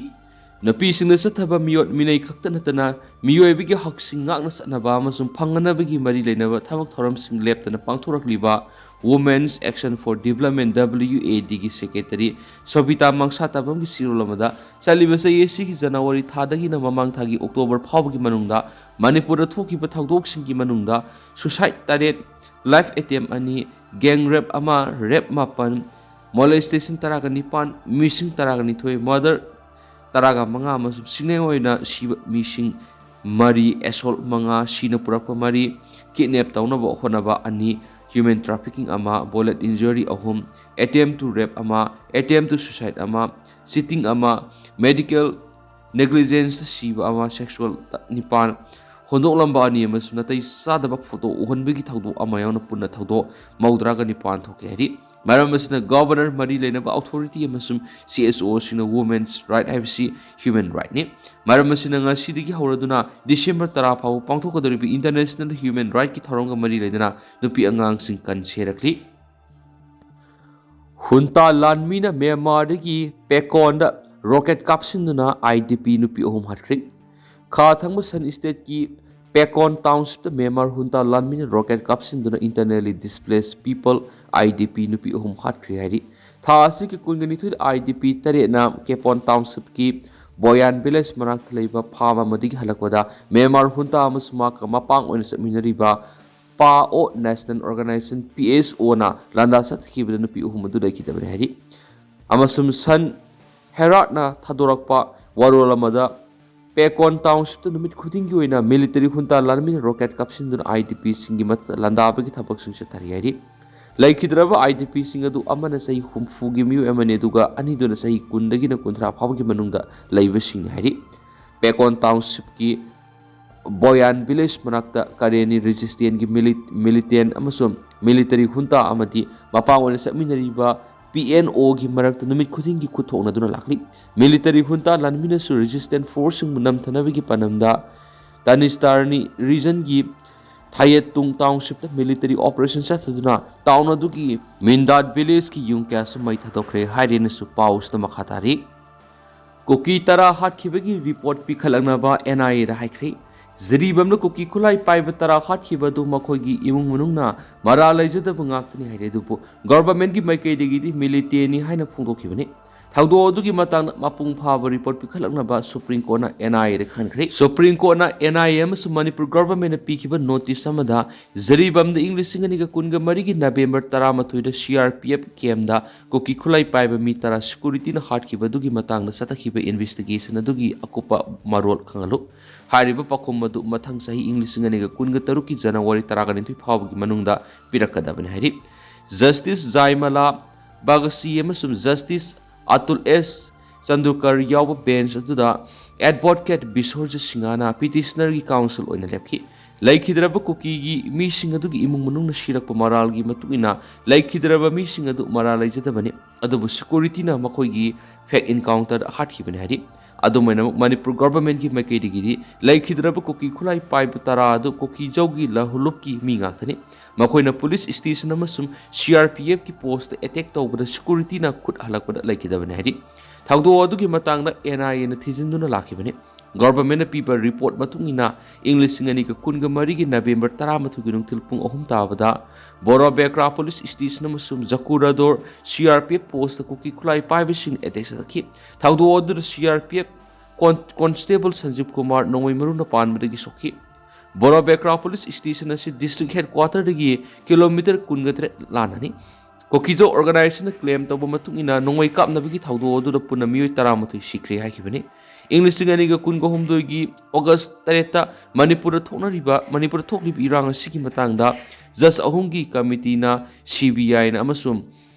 ꯅꯨꯄꯤꯁꯤꯡꯗ ꯆꯠꯊꯕ ꯃꯤꯑꯣꯠ ꯃꯤꯅꯩ ꯈꯛꯇ ꯅꯠꯇꯅ ꯃꯤꯑꯣꯏꯕꯒꯤ ꯍꯛꯁꯤꯡ ꯉꯥꯛꯅ ꯆꯠꯅꯕ ꯑꯃꯁꯨꯡ ꯐꯪꯅꯅꯕꯒꯤ ꯃꯔꯤ ꯂꯩꯅꯕ ꯊꯕꯛ ꯊꯧꯔꯝꯁꯤꯡ ꯂꯦꯞꯇꯅ ꯄꯥꯡꯊꯣꯔꯛꯂꯤꯕ Women's Action for Development, WADꯒꯤ secretary ꯁꯣꯕꯤꯇꯥ ꯃꯪꯁꯥꯇꯥꯕꯝꯒꯤ ꯆꯦꯔꯣꯜ ꯑꯃꯗ ꯆꯠꯂꯤꯕ ꯆꯍꯤ ꯑꯁꯤꯒꯤ ꯖꯅꯋꯥꯔꯤ ꯊꯥꯗꯒꯤꯅ ꯃꯃꯥꯡ ꯊꯥꯒꯤ ꯑꯣꯛꯇꯣꯕꯔ ꯐꯥꯎꯕꯒꯤ ꯃꯅꯨꯡꯗ ꯃꯅꯤꯄꯨꯔꯗ ꯊꯣꯛꯈꯤꯕ ꯊꯧꯗꯣꯛꯁꯤꯡꯒꯤ ꯃꯅꯨꯡꯗ suicide ꯇꯔꯦꯠ, rape attempt ꯑꯅꯤ, gang rape ꯑꯃ, rape ꯃꯥꯄꯟ, molestation ꯇꯔꯥꯒ ꯅꯤꯄꯥꯟ, missing ꯇꯔꯥꯒ ꯅꯤꯊꯣꯏ, murder ꯇꯔꯥꯒ ꯃꯉꯥ ꯑꯃꯁꯨꯡ ꯁꯤꯡꯅꯩ ꯑꯣꯏꯅ ꯁꯤꯕ ꯃꯤꯁꯤꯡ ꯃꯔꯤ, assault ꯃꯉꯥ, ꯁꯤꯅ ꯄꯨꯔꯛꯄ ꯃꯔꯤ, kidnap ꯇꯧꯅꯕ ꯍꯣꯠꯅꯕ ꯑꯅꯤ, human trafficking ꯑꯃ, bodily injury ꯑꯍꯨꯝ, attempt to rape ꯑꯃ, attempt to suicide ꯑꯃ, cheating ꯑꯃ, medical negligence ꯁꯤꯕ ꯑꯃ, sexual ꯅꯤꯄꯥꯟ, ꯍꯨꯟꯗꯣꯛꯂꯝꯕ ꯑꯅꯤ ꯑꯃꯁꯨꯡ ꯅꯥꯇꯩ ꯆꯥꯗꯕ photo ꯎꯍꯟꯕꯒꯤ ꯊꯧꯗꯣꯛ ꯑꯃ ꯌꯥꯎꯅ ꯄꯨꯟꯅ ꯊꯧꯗꯣꯛ ꯃꯧꯗ꯭ꯔꯥꯒ ꯅꯤꯄꯥꯟ ꯊꯣꯛꯈꯤ ꯍꯥꯏꯔꯤ꯫ ꯃꯔꯝ ꯑꯁꯤꯅ ꯒꯣꯕꯔꯅꯔ ꯃꯔꯤ ꯂꯩꯅꯕ ꯑꯣꯊꯣꯔꯤꯇꯤ ꯑꯃꯁꯨꯡ ꯁꯤ ꯑꯦꯁ ꯑꯣꯁꯤꯡꯅ ꯋꯨꯃꯦꯟꯁ ꯔꯥꯏꯠ ꯍꯥꯏꯕꯁꯤ ꯍ꯭ꯌꯨꯃꯦꯟ ꯔꯥꯏꯠꯅꯤ꯫ ꯃꯔꯝ ꯑꯁꯤꯅ ꯉꯁꯤꯗꯒꯤ ꯍꯧꯔꯗꯨꯅ ꯗꯤꯁꯦꯝꯕꯔ ꯇꯔꯥ ꯐꯥꯎꯕ ꯄꯥꯡꯊꯣꯛꯀꯗꯧꯔꯤꯕ ꯏꯟꯇꯔꯅꯦꯁꯅꯦꯜ ꯍ꯭ꯌꯨꯃꯦꯟ ꯔꯥꯏꯠꯀꯤ ꯊꯧꯔꯝꯒ ꯃꯔꯤ ꯂꯩꯅꯅ ꯅꯨꯄꯤ ꯑꯉꯥꯡꯁꯤꯡ ꯀꯟꯁꯦꯔꯛꯂꯤ꯫ ꯍꯨꯟꯇꯥ ꯂꯥꯟꯃꯤꯅ ꯃ꯭ꯌꯥꯟꯃꯥꯔꯗꯒꯤ ꯄꯦꯀꯣꯟꯗ ꯔꯣꯀꯦꯠ ꯀꯥꯞꯁꯤꯟꯗꯨꯅ ꯑꯥꯏ ꯗꯤ ꯄꯤ ꯅꯨꯄꯤ ꯑꯍꯨꯝ ꯍꯥꯠꯈ꯭ꯔꯦ꯫ ꯈꯥ ꯊꯪꯕ ꯁꯟ ꯁ꯭ꯇꯦꯠꯀꯤ ꯄꯦꯀꯣꯟ ꯇꯥꯎꯟꯁꯤꯞꯇ ꯃ꯭ꯌꯥꯟꯃꯥꯔ ꯍꯨꯟꯇꯥ ꯂꯥꯟꯃꯤꯅ ꯔꯣꯀꯦꯠ ꯀꯥꯞꯁꯤꯟꯗꯨꯅ Internally Displaced People, I D P, ꯅꯨꯄꯤ ꯑꯍꯨꯝ ꯍꯥꯠꯈ꯭ꯔꯦ ꯍꯥꯏꯔꯤ꯫ ꯊꯥ ꯑꯁꯤꯒꯤ ꯀꯨꯟꯒ ꯅꯤꯊꯣꯏꯗ ꯑꯥꯏ ꯗꯤ ꯄꯤ ꯇꯔꯦꯠꯅ ꯀꯦꯄꯣꯟ ꯇꯥꯎꯟꯁꯤꯞꯀꯤ ꯕꯣꯌꯥꯟ ꯚꯤꯂꯦꯖ ꯃꯅꯥꯛꯇ ꯂꯩꯕ ꯐꯥꯔꯝ ꯑꯃꯗꯒꯤ ꯍꯜꯂꯛꯄꯗ ꯃ꯭ꯌꯥꯟꯃꯥꯔ ꯍꯨꯟꯇꯥ ꯑꯃꯁꯨꯡ ꯃꯍꯥꯛꯀ ꯃꯄꯥꯡ ꯑꯣꯏꯅ ꯆꯠꯃꯤꯟꯅꯔꯤꯕ ꯄꯥ ꯑꯣ ꯅꯦꯁꯅꯦꯜ ꯑꯣꯔꯒꯅꯥꯏꯖꯦꯁꯟ, ꯄꯤ ꯑꯦꯁ ꯑꯣꯅ ꯂꯥꯟꯗꯥ ꯆꯠꯊꯈꯤꯕꯗ ꯅꯨꯄꯤ ꯑꯍꯨꯝ ꯑꯗꯨ ꯂꯩꯈꯤꯗꯕꯅꯤ ꯍꯥꯏꯔꯤ꯫ ꯑꯃꯁꯨꯡ ꯁꯟ ꯍꯦꯔꯥꯠꯅ ꯊꯥꯗꯣꯔꯛꯄ ꯋꯥꯔꯣꯜ ꯑꯃꯗ ꯄꯦꯀꯣꯟ ꯇꯥꯎꯟꯁꯤꯞꯇ ꯅꯨꯃꯤꯠ ꯈꯨꯗꯤꯡꯒꯤ ꯑꯣꯏꯅ ꯃꯤꯂꯤꯇꯔꯤ ꯍꯨꯟꯇꯥ ꯂꯥꯟꯃꯤꯅ ꯔꯣꯀꯦꯠ ꯀꯥꯞꯁꯤꯟꯗꯨꯅ ꯑꯥꯏ ꯗꯤ ꯄꯤꯁꯤꯡꯒꯤ ꯃꯊꯛꯇ ꯂꯥꯟꯗꯥꯕꯒꯤ ꯊꯕꯛꯁꯤꯡ ꯆꯠꯊꯔꯤ ꯍꯥꯏꯔꯤ꯫ ꯂꯩꯈꯤꯗ꯭ꯔꯕ ꯑꯥꯏ ꯗꯤ ꯄꯤꯁꯤꯡ ꯑꯗꯨ ꯑꯃꯅ ꯆꯍꯤ ꯍꯨꯝꯐꯨꯒꯤ ꯃꯤꯑꯣꯏ ꯑꯃꯅꯤ, ꯑꯗꯨꯒ ꯑꯅꯤꯗꯨꯅ ꯆꯍꯤ ꯀꯨꯟꯗꯒꯤꯅ ꯀꯨꯟꯊ꯭ꯔꯥ ꯐꯥꯎꯕꯒꯤ ꯃꯅꯨꯡꯗ ꯂꯩꯕꯁꯤꯡꯅꯤ ꯍꯥꯏꯔꯤ꯫ ꯄꯦꯀꯣꯟ ꯇꯥꯎꯟꯁꯤꯞꯀꯤ ꯕꯣꯌꯥꯟ ꯚꯤꯂꯦꯖ ꯃꯅꯥꯛꯇ ꯀꯔꯦꯅꯤ ꯔꯦꯖꯤꯁꯇꯦꯟꯒꯤ ꯃꯤꯂꯤ-, ꯃꯤꯂꯤꯇꯦꯟ ꯑꯃꯁꯨꯡ ꯃꯤꯂꯤꯇꯔꯤ ꯍꯨꯟꯇꯥ ꯑꯃꯗꯤ ꯃꯄꯥꯡ ꯑꯣꯏꯅ ꯆꯠꯃꯤꯟꯅꯔꯤꯕ ꯄꯤ ꯑꯦꯟ ꯑꯣꯒꯤ ꯃꯔꯛꯇ ꯅꯨꯃꯤꯠ ꯈꯨꯗꯤꯡꯒꯤ ꯈꯨꯠ ꯊꯣꯛꯅꯗꯨꯅ ꯂꯥꯛꯂꯤ꯫ ꯃꯤꯂꯤꯇꯔꯤ ꯍꯨꯟꯇꯥ ꯂꯥꯟꯃꯤꯅꯁꯨ ꯔꯦꯖꯤꯁꯇꯦꯟ ꯐꯣꯔꯁꯁꯤꯡꯕꯨ ꯅꯝꯊꯅꯕꯒꯤ ꯄꯥꯟꯗꯝꯗ ꯇꯥꯅꯤꯁꯇꯥꯔꯅꯤ ꯔꯤꯖꯟꯒꯤ ꯊꯥꯌꯦꯠꯇꯨꯡ ꯇꯥꯎꯟꯁꯤꯞꯇ ꯃꯤꯂꯤꯇꯔꯤ ꯑꯣꯄꯔꯦꯁꯟ ꯆꯠꯊꯗꯨꯅ ꯇꯥꯎꯟ ꯑꯗꯨꯒꯤ ꯃꯤꯟꯗꯥꯠ ꯚꯤꯂꯦꯖꯀꯤ ꯌꯨꯝ ꯀꯌꯥꯁꯨ ꯃꯩ ꯊꯥꯗꯣꯛꯈ꯭ꯔꯦ ꯍꯥꯏꯔꯦꯅꯁꯨ ꯄꯥꯎꯁꯤꯗ ꯃꯈꯥ ꯇꯥꯔꯤ꯫ ꯀꯨꯀꯤ ꯇꯔꯥ ꯍꯥꯠꯈꯤꯕꯒꯤ ꯔꯤꯄꯣꯔꯠ ꯄꯤꯈꯠꯂꯛꯅꯕ ꯑꯦꯟ ꯑꯥꯏ ꯑꯦꯗ ꯍꯥꯏꯈ꯭ꯔꯦ꯫ ꯖꯤꯔꯤꯕꯥꯝꯗ ꯀꯨꯀꯤ ꯈꯨꯠꯂꯥꯏ ꯄꯥꯏꯕ ꯇꯔꯥ ꯍꯥꯠꯈꯤꯕ ꯑꯗꯨ ꯃꯈꯣꯏꯒꯤ ꯏꯃꯨꯡ ꯃꯅꯨꯡꯅ ꯃꯔꯥꯜ ꯂꯩꯖꯗꯕ ꯉꯥꯛꯇꯅꯤ ꯍꯥꯏꯔꯦ, ꯑꯗꯨꯕꯨ ꯒꯚꯔꯟꯃꯦꯟꯠꯀꯤ ꯃꯥꯏꯀꯩꯗꯒꯤꯗꯤ ꯃꯤꯂꯤꯇꯦꯅꯤ ꯍꯥꯏꯅ ꯐꯣꯡꯗꯣꯛꯈꯤꯕꯅꯤ꯫ ꯊꯧꯗꯣꯛ ꯑꯗꯨꯒꯤ ꯃꯇꯥꯡꯗ ꯃꯄꯨꯡ ꯐꯥꯕ ꯔꯤꯄꯣꯔꯠ ꯄꯤꯈꯠꯂꯛꯅꯕ ꯁꯨꯄ꯭ꯔꯤꯝ ꯀꯣꯔꯠꯅ ꯑꯦꯟ ꯑꯥꯏ ꯑꯦꯗ ꯈꯟꯈ꯭ꯔꯦ꯫ ꯁꯨꯄ꯭ꯔꯤꯝ ꯀꯣꯔꯠꯅ ꯑꯦꯟ ꯑꯥꯏ ꯑꯦ ꯑꯃꯁꯨꯡ ꯃꯅꯤꯄꯨꯔ ꯒꯚꯔꯟꯃꯦꯟꯠꯅ ꯄꯤꯈꯤꯕ ꯅꯣꯇꯤꯁ ꯑꯃꯗ ꯖꯤꯔꯤꯕꯥꯝꯗ ꯏꯪ ꯂꯤꯁꯤꯡ ꯑꯅꯤꯒ ꯀꯨꯟꯒ ꯃꯔꯤꯒꯤ ꯅꯕꯦꯝꯕꯔ ꯇꯔꯥꯃꯥꯊꯣꯏꯗ ꯁꯤ ꯑꯥꯔ ꯄꯤ ꯑꯦꯐ ꯀꯦꯝꯞꯗ ꯀꯨꯀꯤ ꯈꯨꯠꯂꯥꯏ ꯄꯥꯏꯕ ꯃꯤ ꯇꯔꯥ ꯁꯦꯀ꯭ꯌꯨꯔꯤꯇꯤꯅ ꯍꯥꯠꯈꯤꯕ ꯑꯗꯨꯒꯤ ꯃꯇꯥꯡꯗ ꯆꯠꯊꯈꯤꯕ ꯏꯟꯚꯦꯁꯇꯤꯒꯦꯁꯟ ꯑꯗꯨꯒꯤ ꯑꯀꯨꯞꯄ ꯃꯔꯣꯜ ꯈꯪꯍꯜꯂꯨ꯫ ꯍꯥꯏꯔꯤꯕ ꯄꯥꯎꯈꯨꯝ ꯑꯗꯨ ꯃꯊꯪ ꯆꯍꯤ ꯏꯪ ꯂꯤꯁꯤꯡ ꯑꯅꯤꯒ ꯀꯨꯟꯒ ꯇꯔꯨꯛꯀꯤ ꯖꯅꯋꯥꯔꯤ ꯇꯔꯥꯒ ꯅꯤꯊꯣꯏ ꯐꯥꯎꯕꯒꯤ ꯃꯅꯨꯡꯗ ꯄꯤꯔꯛꯀꯗꯕꯅꯤ ꯍꯥꯏꯔꯤ꯫ ꯖꯁꯇꯤꯁ ꯖꯥꯏꯃꯂꯥ ꯕꯥꯒꯁꯤ ꯑꯃꯁꯨꯡ ꯖꯁꯇꯤꯁ ꯑꯇꯨꯜ ꯑꯦꯁ ꯆꯟꯗꯨꯔꯀꯔ ꯌꯥꯎꯕ ꯕꯦꯟꯆ ꯑꯗꯨꯗ ꯑꯦꯗꯚꯣꯀꯦꯠ ꯕꯤꯁꯣꯔꯖꯤꯠ ꯁꯤꯡꯍꯅ ꯄꯤꯇꯤꯁꯅꯔꯒꯤ ꯀꯥꯎꯟꯁꯤꯜ ꯑꯣꯏꯅ ꯂꯦꯞꯈꯤ꯫ ꯂꯩꯈꯤꯗ꯭ꯔꯕ ꯀꯨꯀꯤꯒꯤ ꯃꯤꯁꯤꯡ ꯑꯗꯨꯒꯤ ꯏꯃꯨꯡ ꯃꯅꯨꯡꯅ ꯁꯤꯔꯛꯄ ꯃꯔꯥꯜꯒꯤ ꯃꯇꯨꯡ ꯏꯟꯅ ꯂꯩꯈꯤꯗ꯭ꯔꯕ ꯃꯤꯁꯤꯡ ꯑꯗꯨ ꯃꯔꯥꯜ ꯂꯩꯖꯗꯕꯅꯤ, ꯑꯗꯨꯕꯨ ꯁꯦꯀ꯭ꯌꯨꯔꯤꯇꯤꯅ ꯃꯈꯣꯏꯒꯤ ꯐꯦꯛ ꯏꯟꯀꯥꯎꯟꯇꯔꯗ ꯍꯥꯠꯈꯤꯕꯅꯤ ꯍꯥꯏꯔꯤ꯫ ꯑꯗꯨꯝ ꯑꯣꯏꯅꯃꯛ ꯃꯅꯤꯄꯨꯔ ꯒꯣꯚꯔꯟꯃꯦꯟꯠꯀꯤ ꯃꯥꯏꯀꯩꯗꯒꯤꯗꯤ ꯂꯩꯈꯤꯗ꯭ꯔꯕ ꯀꯨꯀꯤ ꯈꯨꯠꯂꯥꯏ ꯄꯥꯏꯕ ꯇꯔꯥ ꯑꯗꯨ ꯀꯨꯀꯤꯖꯧꯒꯤ ꯂꯍꯨꯂꯨꯞꯀꯤ ꯃꯤ ꯉꯥꯛꯇꯅꯤ꯫ ꯃꯈꯣꯏꯅ ꯄꯨꯂꯤꯁ ꯁ꯭ꯇꯦꯁꯟ ꯑꯃꯁꯨꯡ ꯁꯤ ꯑꯥꯔ ꯄꯤ ꯑꯦꯐꯀꯤ ꯄꯣꯁꯇ ꯑꯦꯇꯦꯛ ꯇꯧꯕꯗ ꯁꯦꯀ꯭ꯌꯨꯔꯤꯇꯤꯅ ꯈꯨꯠ ꯍꯜꯂꯛꯄꯗ ꯂꯩꯈꯤꯗꯕꯅꯤ ꯍꯥꯏꯔꯤ꯫ ꯊꯧꯗꯣꯛ ꯑꯗꯨꯒꯤ ꯃꯇꯥꯡꯗ ꯑꯦꯟ ꯑꯥꯏ ꯑꯦꯅ ꯊꯤꯖꯤꯟꯗꯨꯅ ꯂꯥꯛꯈꯤꯕꯅꯤ꯫ ꯒꯣꯚꯔꯟꯃꯦꯟꯠꯅ ꯄꯤꯕ ꯔꯤꯄꯣꯔꯠ ꯃꯇꯨꯡ ꯏꯟꯅ ꯏꯪ ꯂꯤꯁꯤꯡ ꯑꯅꯤꯒ ꯀꯨꯟꯒ ꯃꯔꯤꯒꯤ ꯅꯕꯦꯝꯕꯔ ꯇꯔꯥꯃꯥꯊꯣꯏꯒꯤ ꯅꯨꯡꯊꯤꯜ ꯄꯨꯡ ꯑꯍꯨꯝ ꯇꯥꯕꯗ ꯕꯣꯔꯣ ꯕꯦꯀ꯭ꯔꯥ ꯄꯨꯂꯤꯁ ꯁ꯭ꯇꯦꯁꯟ ꯑꯃꯁꯨꯡ Jakuradhor C R P F post Kuki ꯈꯨꯠꯂꯥꯏ ꯄꯥꯏꯕꯁꯤꯡꯅ ꯑꯦꯇꯦꯛ ꯆꯠꯊꯈꯤ꯫ ꯊꯧꯗꯣꯛ ꯑꯗꯨꯗ ꯁꯤ ꯑꯥꯔ ꯄꯤ ꯑꯦꯐ ꯀꯣꯟ-, ꯀꯣꯟꯁꯇꯦꯕꯜ ꯁꯟꯖꯤꯕ ꯀꯨꯃꯥꯔ ꯅꯣꯡꯃꯩ ꯃꯔꯨꯅ ꯄꯥꯟꯕꯗꯒꯤ ꯁꯣꯛꯈꯤ꯫ ꯕꯣꯔꯣ ꯕꯦꯀ꯭ꯔꯥ ꯄꯨꯂꯤꯁ ꯁ꯭ꯇꯦꯁꯟ ꯑꯁꯤ ꯗꯤꯁꯇ꯭ꯔꯤꯛ ꯍꯦꯗꯀ꯭ꯋꯥꯇꯔꯗꯒꯤ ꯀꯤꯂꯣꯃꯤꯇꯔ ꯀꯨꯟꯒ ꯇꯔꯦꯠ ꯂꯥꯟꯅꯅꯤ꯫ ꯀꯣꯀꯤꯖꯣ ꯑꯣꯔꯒꯅꯥꯏꯖꯦꯁꯟꯅ ꯀ꯭ꯂꯦꯝ ꯇꯧꯕ ꯃꯇꯨꯡ ꯏꯟꯅ ꯅꯣꯡꯃꯩ ꯀꯥꯞꯅꯕꯒꯤ ꯊꯧꯗꯣꯛ ꯑꯗꯨꯗ ꯄꯨꯟꯅ ꯃꯤꯑꯣꯏ ꯇꯔꯥꯃꯥꯊꯣꯏ ꯁꯤꯈ꯭ꯔꯦ ꯍꯥꯏꯈꯤꯕꯅꯤ꯫ ꯏꯪ ꯂꯤꯁꯤꯡ ꯑꯅꯤꯒ ꯀꯨꯟꯒ ꯍꯨꯝꯗꯣꯏꯒꯤ ꯑꯣꯒꯁ ꯇꯔꯦꯠꯇ ꯃꯅꯤꯄꯨꯔꯗ ꯊꯣꯛꯅꯔꯤꯕ, ꯃꯅꯤꯄꯨꯔꯗ ꯊꯣꯛꯂꯤꯕ ꯏꯔꯥꯡ ꯑꯁꯤꯒꯤ ꯃꯇꯥꯡꯗ ꯖꯖ ꯑꯍꯨꯝꯒꯤ ꯀꯃꯤꯇꯤꯅ ꯁꯤ ꯕꯤ ꯑꯥꯏꯅ ꯑꯃꯁꯨꯡ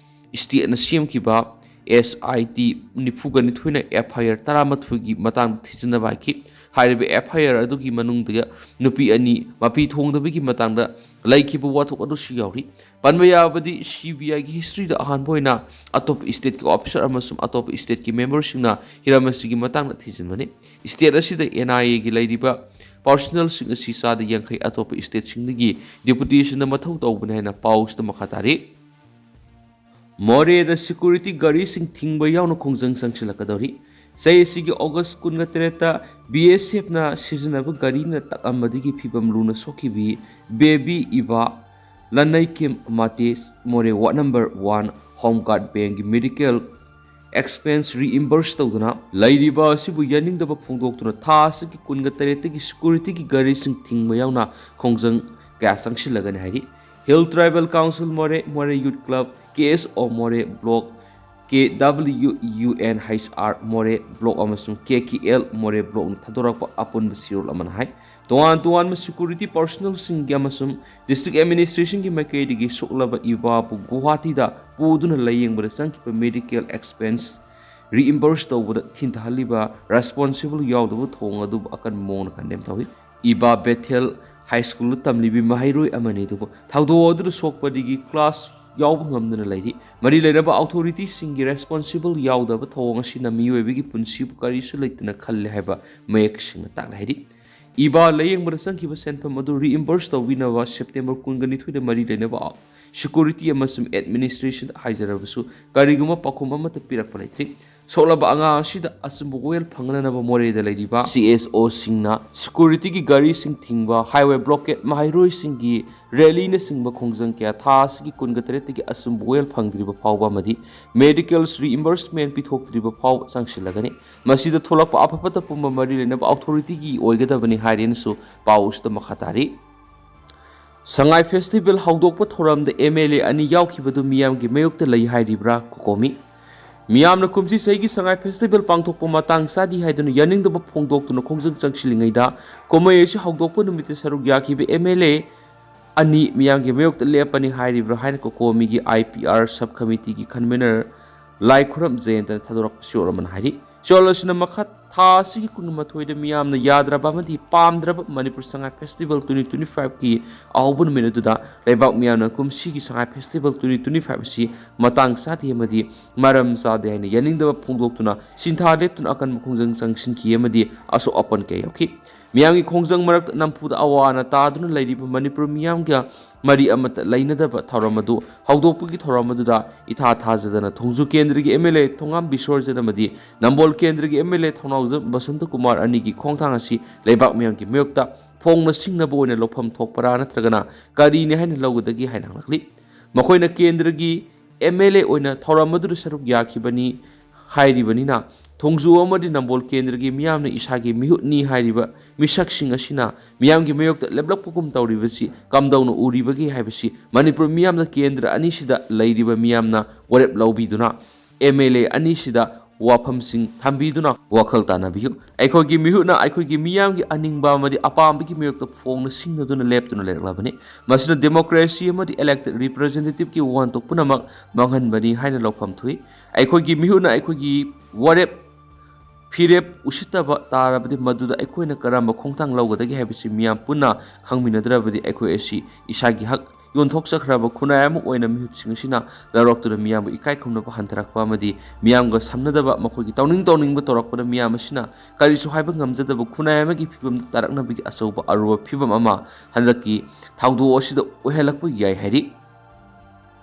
ꯁ꯭ꯇꯦꯠꯅ ꯁꯦꯝꯈꯤꯕ ꯑꯦꯁ ꯑꯥꯏ ꯇꯤ ꯅꯤꯐꯨꯒ ꯅꯤꯊꯣꯏꯅ ꯑꯦꯐ ꯑꯥꯏ ꯑꯥꯔ ꯇꯔꯥꯃꯥꯊꯣꯏꯒꯤ ꯃꯇꯥꯡꯗ ꯊꯤꯖꯤꯟꯅꯕ ꯍꯥꯏꯈꯤ꯫ ꯍꯥꯏꯔꯤꯕ ꯑꯦꯐ ꯑꯥꯏ ꯑꯥꯔ ꯑꯗꯨꯒꯤ ꯃꯅꯨꯡꯗ ꯅꯨꯄꯤ ꯑꯅꯤ ꯃꯄꯤ ꯊꯣꯡꯗꯕꯒꯤ ꯃꯇꯥꯡꯗ ꯂꯩꯈꯤꯕ ꯋꯥꯊꯣꯛ ꯑꯗꯨꯁꯨ ꯌꯥꯎꯔꯤ꯫ ꯄꯟꯕ ꯌꯥꯕꯗꯤ, ꯁꯤ ꯕꯤ ꯑꯥꯏꯒꯤ ꯍꯤꯁꯇ꯭ꯔꯤꯗ ꯑꯍꯥꯟꯕ ꯑꯣꯏꯅ ꯑꯇꯣꯞꯄ ꯁ꯭ꯇꯦꯠꯀꯤ ꯑꯣꯐꯤꯁꯥꯔ ꯑꯃꯁꯨꯡ ꯑꯇꯣꯞꯄ ꯁ꯭ꯇꯦꯠꯀꯤ ꯃꯦꯝꯕꯔꯁꯤꯡꯅ ꯍꯤꯔꯝ ꯑꯁꯤꯒꯤ ꯃꯇꯥꯡꯗ ꯊꯤꯖꯤꯟꯕꯅꯤ꯫ ꯁ꯭ꯇꯦꯠ ꯑꯁꯤꯗ ꯑꯦꯟ ꯑꯥꯏ ꯑꯦꯒꯤ ꯂꯩꯔꯤꯕ ꯄꯥꯔꯁꯣꯅꯦꯜꯁꯤꯡ ꯑꯁꯤ ꯆꯥꯗ ꯌꯥꯡꯈꯩ ꯑꯇꯣꯞꯄ ꯁ꯭ꯇꯦꯠꯁꯤꯡꯗꯒꯤ ꯗꯤꯄꯨꯇꯦꯁꯟꯗ ꯃꯊꯧ ꯇꯧꯕꯅꯤ ꯍꯥꯏꯅ ꯄꯥꯎꯁꯤꯗ ꯃꯈꯥ ꯇꯥꯔꯤ꯫ ꯃꯣꯔꯦꯗ ꯁꯦꯀ꯭ꯌꯨꯔꯤꯇꯤ ꯒꯥꯔꯤꯁꯤꯡ ꯊꯤꯡꯕ ꯌꯥꯎꯅ ꯈꯣꯡꯖꯪ ꯆꯪꯁꯤꯜꯂꯛꯀꯗꯧꯔꯤ꯫ ꯆꯍꯤ ꯑꯁꯤꯒꯤ ꯑꯣꯒꯁ ꯀꯨꯟꯒ ꯇꯔꯦꯠꯇ ꯕꯤ ꯑꯦꯁ ꯑꯦꯐꯅ ꯁꯤꯖꯤꯟꯅꯕ ꯒꯥꯔꯤꯅ ꯇꯛꯑꯝꯕꯗꯒꯤ ꯐꯤꯕꯝ ꯂꯨꯅ ꯁꯣꯛꯈꯤꯕꯤ ꯕꯦꯕꯤ ꯏꯕꯥ ꯂꯟꯅꯩꯀꯤꯝ ꯃꯥꯇꯦ, ꯃꯣꯔꯦ ꯋꯥꯔꯗ ꯅꯝꯕꯔ ꯋꯥꯟ ꯍꯣꯝ ꯒꯥꯔꯗ ꯕꯦꯡꯒꯤ ꯃꯦꯗꯤꯀꯦꯜ ꯑꯦꯛꯁꯄꯦꯟꯁ ꯔꯤꯏꯝꯕꯔꯁ ꯇꯧꯗꯨꯅ ꯂꯩꯔꯤꯕ ꯑꯁꯤꯕꯨ ꯌꯥꯅꯤꯡꯗꯕ ꯐꯣꯡꯗꯣꯛꯇꯨꯅ ꯊꯥ ꯑꯁꯤꯒꯤ ꯀꯨꯟꯒ ꯇꯔꯦꯠꯇꯒꯤ ꯁꯦꯀ꯭ꯌꯨꯔꯤꯇꯤꯒꯤ ꯒꯥꯔꯤꯁꯤꯡ ꯊꯤꯡꯕ ꯌꯥꯎꯅ ꯈꯣꯡꯖꯪ ꯀꯌꯥ ꯆꯪꯁꯤꯜꯂꯒꯅꯤ ꯍꯥꯏꯔꯤ꯫ ꯍꯤꯜ ꯇ꯭ꯔꯥꯏꯕꯦꯜ ꯀꯥꯎꯟꯁꯤꯜ ꯃꯣꯔꯦ, ꯃꯣꯔꯦ ꯌꯨꯠ ꯀ꯭ꯂꯕ, ꯀꯦ S O Moreh block, K W U N H R Moreh block ꯑꯃꯁꯨꯡ ꯀꯦ ꯀꯦ ꯑꯦꯜ ꯃꯣꯔꯦ ꯕ꯭ꯂꯣꯛꯅ ꯊꯥꯗꯣꯔꯛꯄ ꯑꯄꯨꯟꯕ ꯁꯤꯔꯣꯜ ꯑꯃꯅ ꯍꯥꯏ꯫ ꯇꯣꯉꯥꯟ ꯇꯣꯉꯥꯟꯕ ꯁꯦꯀ꯭ꯌꯨꯔꯤꯇꯤ ꯄꯥꯔꯁꯣꯅꯦꯜꯁꯤꯡꯒꯤ ꯑꯃꯁꯨꯡ ꯗꯤꯁꯇ꯭ꯔꯤꯛ ꯑꯦꯗꯃꯤꯅꯤꯁꯇ꯭ꯔꯦꯁꯟꯒꯤ ꯃꯥꯏꯀꯩꯗꯒꯤ ꯁꯣꯛꯂꯕ ꯏꯕꯥꯕꯨ ꯒꯨꯋꯥꯍꯥꯇꯤꯗ ꯄꯨꯗꯨꯅ ꯂꯥꯌꯦꯡꯕꯗ ꯆꯪꯈꯤꯕ ꯃꯦꯗꯤꯀꯦꯜ ꯑꯦꯛꯁꯄꯦꯟꯁ ꯔꯤꯏꯝꯕꯔꯁ ꯇꯧꯕꯗ ꯊꯤꯟꯊꯍꯜꯂꯤꯕ ꯔꯦꯁꯄꯣꯟꯁꯤꯕꯜ ꯌꯥꯎꯗꯕ ꯊꯧꯑꯣꯡ ꯑꯗꯨꯕꯨ ꯑꯀꯟꯕ ꯃꯑꯣꯡꯗ ꯀꯟꯗꯦꯝ ꯇꯧꯏ꯫ ꯏꯕꯥ ꯕꯦꯊꯦꯜ ꯍꯥꯏ ꯁ꯭ꯀꯨꯜꯗ ꯇꯝꯂꯤꯕꯤ ꯃꯍꯩꯔꯣꯏ ꯑꯃꯅꯤ, ꯑꯗꯨꯕꯨ ꯊꯧꯗꯣꯛ ꯑꯗꯨꯗ ꯁꯣꯛꯄꯗꯒꯤ ꯀ꯭ꯂꯥꯁ ꯌꯥꯎꯕ ꯉꯝꯗꯅ ꯂꯩꯔꯤ꯫ ꯃꯔꯤ ꯂꯩꯅꯕ ꯑꯣꯊꯣꯔꯤꯇꯤꯁꯤꯡꯒꯤ ꯔꯦꯁꯄꯣꯟꯁꯤꯕꯜ ꯌꯥꯎꯗꯕ ꯊꯧꯑꯣꯡ ꯑꯁꯤꯅ ꯃꯤꯑꯣꯏꯕꯒꯤ ꯄꯨꯟꯁꯤꯕꯨ ꯀꯔꯤꯁꯨ ꯂꯩꯇꯅ ꯈꯜꯂꯦ ꯍꯥꯏꯕ ꯃꯌꯦꯛ ꯁꯦꯡꯅ ꯇꯥꯛꯂꯦ ꯍꯥꯏꯔꯤ꯫ ꯏꯕꯥ ꯂꯥꯌꯦꯡꯕꯗ ꯆꯪꯈꯤꯕ ꯁꯦꯟꯐꯝ ꯑꯗꯨ ꯔꯤꯏꯝꯕꯔꯁ ꯇꯧꯕꯤꯅꯕ ꯁꯦꯞꯇꯦꯝꯕꯔ ꯀꯨꯟꯒ ꯅꯤꯊꯣꯏꯗ ꯃꯔꯤ ꯂꯩꯅꯕ ꯁꯦꯀ꯭ꯌꯨꯔꯤꯇꯤ ꯑꯃꯁꯨꯡ ꯑꯦꯗꯃꯤꯅꯤꯁꯇ꯭ꯔꯦꯁꯟꯗ ꯍꯥꯏꯖꯔꯕꯁꯨ ꯀꯔꯤꯒꯨꯝꯕ ꯄꯥꯎꯈꯨꯝ ꯑꯃꯠꯇ ꯄꯤꯔꯛꯄ ꯂꯩꯇ꯭ꯔꯤ꯫ ꯁꯣꯛꯂꯕ ꯑꯉꯥꯡ ꯑꯁꯤꯗ ꯑꯆꯨꯝꯕ ꯋꯥꯌꯦꯜ ꯐꯪꯅꯅꯕ ꯃꯣꯔꯦꯗ ꯂꯩꯔꯤꯕ ꯁꯤ ꯑꯦꯁ ꯑꯣꯁꯤꯡꯅ ꯁꯦꯀ꯭ꯌꯨꯔꯤꯇꯤꯒꯤ ꯒꯥꯔꯤꯁꯤꯡ ꯊꯤꯡꯕ, ꯍꯥꯏꯋꯦ ꯕ꯭ꯂꯣꯀꯦꯠ, ꯃꯍꯩꯔꯣꯏꯁꯤꯡꯒꯤ ꯔꯦꯂꯤꯅꯆꯤꯡꯕ ꯈꯣꯡꯖꯪ ꯀꯌꯥ ꯊꯥ ꯑꯁꯤꯒꯤ ꯀꯨꯟꯒ ꯇꯔꯦꯠꯇꯒꯤ ꯑꯆꯨꯝꯕ ꯋꯥꯌꯦꯜ ꯐꯪꯗ꯭ꯔꯤꯕ ꯐꯥꯎꯕ ꯑꯃꯗꯤ ꯃꯦꯗꯤꯀꯦꯜꯁ ꯔꯤꯏꯝꯕꯔꯁꯃꯦꯟ ꯄꯤꯊꯣꯛꯇ꯭ꯔꯤꯕ ꯐꯥꯎꯕ ꯆꯪꯁꯤꯜꯂꯒꯅꯤ꯫ ꯃꯁꯤꯗ ꯊꯣꯛꯂꯛꯄ ꯑꯐ ꯐꯠꯇ ꯄꯨꯝꯕ ꯃꯔꯤ ꯂꯩꯅꯕ ꯑꯣꯊꯣꯔꯤꯇꯤꯒꯤ ꯑꯣꯏꯒꯗꯕꯅꯤ ꯍꯥꯏꯔꯦꯅꯁꯨ ꯄꯥꯎ ꯑꯁꯤꯗ ꯃꯈꯥ ꯇꯥꯔꯤ꯫ ꯁꯉꯥꯏ ꯐꯦꯁꯇꯤꯚꯦꯜ ꯍꯧꯗꯣꯛꯄ ꯊꯧꯔꯝꯗ ꯑꯦꯝ ꯑꯦꯜ ꯑꯦ ꯑꯅꯤ ꯌꯥꯎꯈꯤꯕꯗꯨ ꯃꯤꯌꯥꯝꯒꯤ ꯃꯥꯌꯣꯛꯇ ꯂꯩ ꯍꯥꯏꯔꯤꯕ꯭ꯔꯥ? ꯀꯣꯀꯣꯃꯤ꯫ ꯃꯤꯌꯥꯝꯅ ꯀꯨꯝꯁꯤ ꯆꯍꯤꯒꯤ ꯁꯉꯥꯏ ꯐꯦꯁꯇꯤꯚꯦꯜ ꯄꯥꯡꯊꯣꯛꯄ ꯃꯇꯥꯡ ꯆꯥꯗꯦ ꯍꯥꯏꯗꯨꯅ ꯌꯥꯅꯤꯡꯗꯕ ꯐꯣꯡꯗꯣꯛꯇꯨꯅ ꯈꯣꯡꯖꯪ ꯆꯪꯁꯤꯜꯂꯤꯉꯩꯗ ꯀꯨꯝꯍꯩ ꯑꯁꯤ ꯍꯧꯗꯣꯛꯄ ꯅꯨꯃꯤꯠꯇ ꯁꯔꯨꯛ ꯌꯥꯈꯤꯕ ꯑꯦꯝ ꯑꯦꯜ ꯑꯦ ꯑꯅꯤ ꯃꯤꯌꯥꯝꯒꯤ ꯃꯥꯌꯣꯛꯇ ꯂꯦꯞꯄꯅꯤ ꯍꯥꯏꯔꯤꯕ꯭ꯔꯥ ꯍꯥꯏꯅ ꯀꯣꯀꯣꯃꯤꯒꯤ ꯑꯥꯏ ꯄꯤ ꯑꯥꯔ ꯁꯕ ꯀꯃꯤꯇꯤꯒꯤ ꯀꯟꯚꯤꯅꯔ ꯂꯥꯏꯈꯨꯔꯝ ꯖꯌꯟꯇꯅ ꯊꯥꯗꯣꯔꯛꯄ ꯆꯦꯔꯣꯜ ꯑꯃꯅ ꯍꯥꯏꯔꯤ꯫ ꯆꯦꯔꯣꯜ ꯑꯁꯤꯅ ꯃꯈꯥ ꯊꯥ ꯑꯁꯤꯒꯤ ꯀꯨꯟꯃꯥꯊꯣꯏꯗ ꯃꯤꯌꯥꯝꯅ ꯌꯥꯗ꯭ꯔꯕ ꯑꯃꯗꯤ ꯄꯥꯝꯗ꯭ꯔꯕ Manipur Sangai festival twenty twenty five ꯀꯤ ꯑꯍꯧꯕ ꯅꯨꯃꯤꯠ ꯑꯗꯨꯗ ꯂꯩꯕꯥꯛ ꯃꯤꯌꯥꯝꯅ ꯀꯨꯝꯁꯤꯒꯤ ꯁꯉꯥꯏ ꯐꯦꯁꯇꯤꯚꯦꯜ twenty twenty five ꯑꯁꯤ ꯃꯇꯥꯡ ꯆꯥꯗꯦ ꯑꯃꯗꯤ ꯃꯔꯝ ꯆꯥꯗꯦ ꯍꯥꯏꯅ ꯌꯥꯅꯤꯡꯗꯕ ꯐꯣꯡꯗꯣꯛꯇꯨꯅ ꯁꯤꯟꯊꯥ ꯂꯦꯞꯇꯨꯅ ꯑꯀꯟꯕ ꯈꯣꯡꯖꯪ ꯆꯪꯁꯤꯟꯈꯤ ꯑꯃꯗꯤ ꯑꯁꯣꯛ ꯑꯄꯟ ꯀꯌꯥ ꯌꯥꯎꯈꯤ꯫ ꯃꯤꯌꯥꯝꯒꯤ ꯈꯣꯡꯖꯪ ꯃꯔꯛꯇ ꯅꯝꯐꯨꯗ ꯑꯋꯥ ꯑꯅꯥ ꯇꯥꯗꯨꯅ ꯂꯩꯔꯤꯕ ꯃꯅꯤꯄꯨꯔ ꯃꯤꯌꯥꯝꯒ ꯃꯔꯤ ꯑꯃꯠꯇ ꯂꯩꯅꯗꯕ ꯊꯧꯔꯝ ꯑꯗꯨ ꯍꯧꯗꯣꯛꯄꯒꯤ ꯊꯧꯔꯝ ꯑꯗꯨꯗ ꯏꯊꯥ ꯊꯥꯖꯗꯅ ꯊꯣꯡꯖꯨ ꯀꯦꯟꯗ꯭ꯔꯒꯤ ꯑꯦꯝ ꯑꯦꯜ ꯑꯦ ꯊꯣꯉꯥꯝ ꯕꯤꯁꯣꯔꯖꯟ ꯑꯃꯗꯤ ꯅꯝꯕꯣꯜ ꯀꯦꯟꯗ꯭ꯔꯒꯤ M L A Thounaojam Basanta Kumar ꯑꯅꯤꯒꯤ ꯈꯣꯡꯊꯥꯡ ꯑꯁꯤ ꯂꯩꯕꯥꯛ ꯃꯤꯌꯥꯝꯒꯤ ꯃꯥꯌꯣꯛꯇ ꯐꯣꯡꯅ ꯁꯤꯡꯅꯕ ꯑꯣꯏꯅ ꯂꯧꯐꯝ ꯊꯣꯛꯄꯔꯥ ꯅꯠꯇ꯭ꯔꯒꯅ ꯀꯔꯤꯅꯤ ꯍꯥꯏꯅ ꯂꯧꯒꯗꯒꯦ ꯍꯥꯏꯅ ꯍꯪꯂꯛꯂꯤ꯫ ꯃꯈꯣꯏꯅ ꯀꯦꯟꯗ꯭ꯔꯒꯤ ꯑꯦꯝ ꯑꯦꯜ ꯑꯦ ꯑꯣꯏꯅ ꯊꯧꯔꯝ ꯑꯗꯨꯗ ꯁꯔꯨꯛ ꯌꯥꯈꯤꯕꯅꯤ ꯍꯥꯏꯔꯤꯕꯅꯤꯅ, ꯊꯣꯡꯖꯨ ꯑꯃꯗꯤ ꯅꯝꯕꯣꯜ ꯀꯦꯟꯗ꯭ꯔꯒꯤ ꯃꯤꯌꯥꯝꯅ ꯏꯁꯥꯒꯤ ꯃꯤꯍꯨꯠꯅꯤ ꯍꯥꯏꯔꯤꯕ ꯃꯤꯁꯛꯁꯤꯡ ꯑꯁꯤꯅ ꯃꯤꯌꯥꯝꯒꯤ ꯃꯥꯌꯣꯛꯇ ꯂꯦꯞꯂꯛꯄꯒꯨꯝ ꯇꯧꯔꯤꯕꯁꯤ ꯀꯝꯗꯧꯅ ꯎꯔꯤꯕꯒꯦ ꯍꯥꯏꯕꯁꯤ ꯃꯅꯤꯄꯨꯔ ꯃꯤꯌꯥꯝꯅ ꯀꯦꯟꯗ꯭ꯔ ꯑꯅꯤꯁꯤꯗ ꯂꯩꯔꯤꯕ ꯃꯤꯌꯥꯝꯅ ꯋꯥꯔꯦꯞ ꯂꯧꯕꯤꯗꯨꯅ ꯑꯦꯝ ꯑꯦꯜ ꯑꯦ ꯑꯅꯤꯁꯤꯗ ꯋꯥꯐꯝꯁꯤꯡ ꯊꯝꯕꯤꯗꯨꯅ ꯋꯥꯈꯜ ꯇꯥꯟꯅꯕꯤꯌꯨ꯫ ꯑꯩꯈꯣꯏꯒꯤ ꯃꯤꯍꯨꯠꯅ ꯑꯩꯈꯣꯏꯒꯤ ꯃꯤꯌꯥꯝꯒꯤ ꯑꯅꯤꯡꯕ ꯑꯃꯗꯤ ꯑꯄꯥꯝꯕꯒꯤ ꯃꯥꯌꯣꯛꯇ ꯐꯣꯡꯅ ꯁꯤꯡꯅꯗꯨꯅ ꯂꯦꯞꯇꯨꯅ ꯂꯩꯔꯛꯂꯕꯅꯤ꯫ ꯃꯁꯤꯅ ꯗꯦꯃꯣꯀ꯭ꯔꯦꯁꯤ ꯑꯃꯗꯤ ꯏꯂꯦꯛꯇꯦꯗ ꯔꯤꯄ꯭ꯔꯖꯦꯟꯇꯦꯇꯤꯚꯀꯤ ꯋꯥꯍꯟꯊꯣꯛ ꯄꯨꯝꯅꯃꯛ ꯃꯥꯡꯍꯟꯕꯅꯤ ꯍꯥꯏꯅ ꯂꯧꯐꯝ ꯊꯣꯛꯏ꯫ ꯑꯩꯈꯣꯏꯒꯤ ꯃꯤꯍꯨꯠꯅ ꯑꯩꯈꯣꯏꯒꯤ ꯋꯥꯔꯦꯞ ꯐꯤꯔꯦꯞ ꯎꯁꯤꯠꯇꯕ ꯇꯥꯔꯕꯗꯤ ꯃꯗꯨꯗ ꯑꯩꯈꯣꯏꯅ ꯀꯔꯝꯕ ꯈꯣꯡꯊꯥꯡ ꯂꯧꯒꯗꯒꯦ ꯍꯥꯏꯕꯁꯤ ꯃꯤꯌꯥꯝ ꯄꯨꯟꯅ ꯈꯪꯃꯤꯟꯅꯗ꯭ꯔꯕꯗꯤ ꯑꯩꯈꯣꯏ ꯑꯁꯤ ꯏꯁꯥꯒꯤ ꯍꯛ ꯌꯣꯟꯊꯣꯛꯆꯈ꯭ꯔꯕ ꯈꯨꯟꯅꯥꯏ ꯑꯃ ꯑꯣꯏꯅ ꯃꯤꯍꯨꯠꯁꯤꯡ ꯑꯁꯤꯅ ꯂꯧꯔꯛꯇꯨꯅ ꯃꯤꯌꯥꯝꯕꯨ ꯏꯀꯥꯏ ꯈꯨꯝꯅꯕ ꯍꯟꯊꯔꯛꯄ ꯑꯃꯗꯤ ꯃꯤꯌꯥꯝꯒ ꯁꯝꯅꯗꯕ, ꯃꯈꯣꯏꯒꯤ ꯇꯧꯅꯤꯡ ꯇꯧꯅꯤꯡꯕ ꯇꯧꯔꯛꯄꯗ ꯃꯤꯌꯥꯝ ꯑꯁꯤꯅ ꯀꯔꯤꯁꯨ ꯍꯥꯏꯕ ꯉꯝꯖꯗꯕ ꯈꯨꯟꯅꯥꯏ ꯑꯃꯒꯤ ꯐꯤꯕꯝꯗ ꯇꯥꯔꯛꯅꯕꯒꯤ ꯑꯆꯧꯕ ꯑꯔꯨꯕ ꯐꯤꯕꯝ ꯑꯃ ꯍꯟꯗꯛꯀꯤ ꯊꯧꯗꯣꯛ ꯑꯁꯤꯗ ꯑꯣꯏꯍꯜꯂꯛꯄ ꯌꯥꯏ ꯍꯥꯏꯔꯤ꯫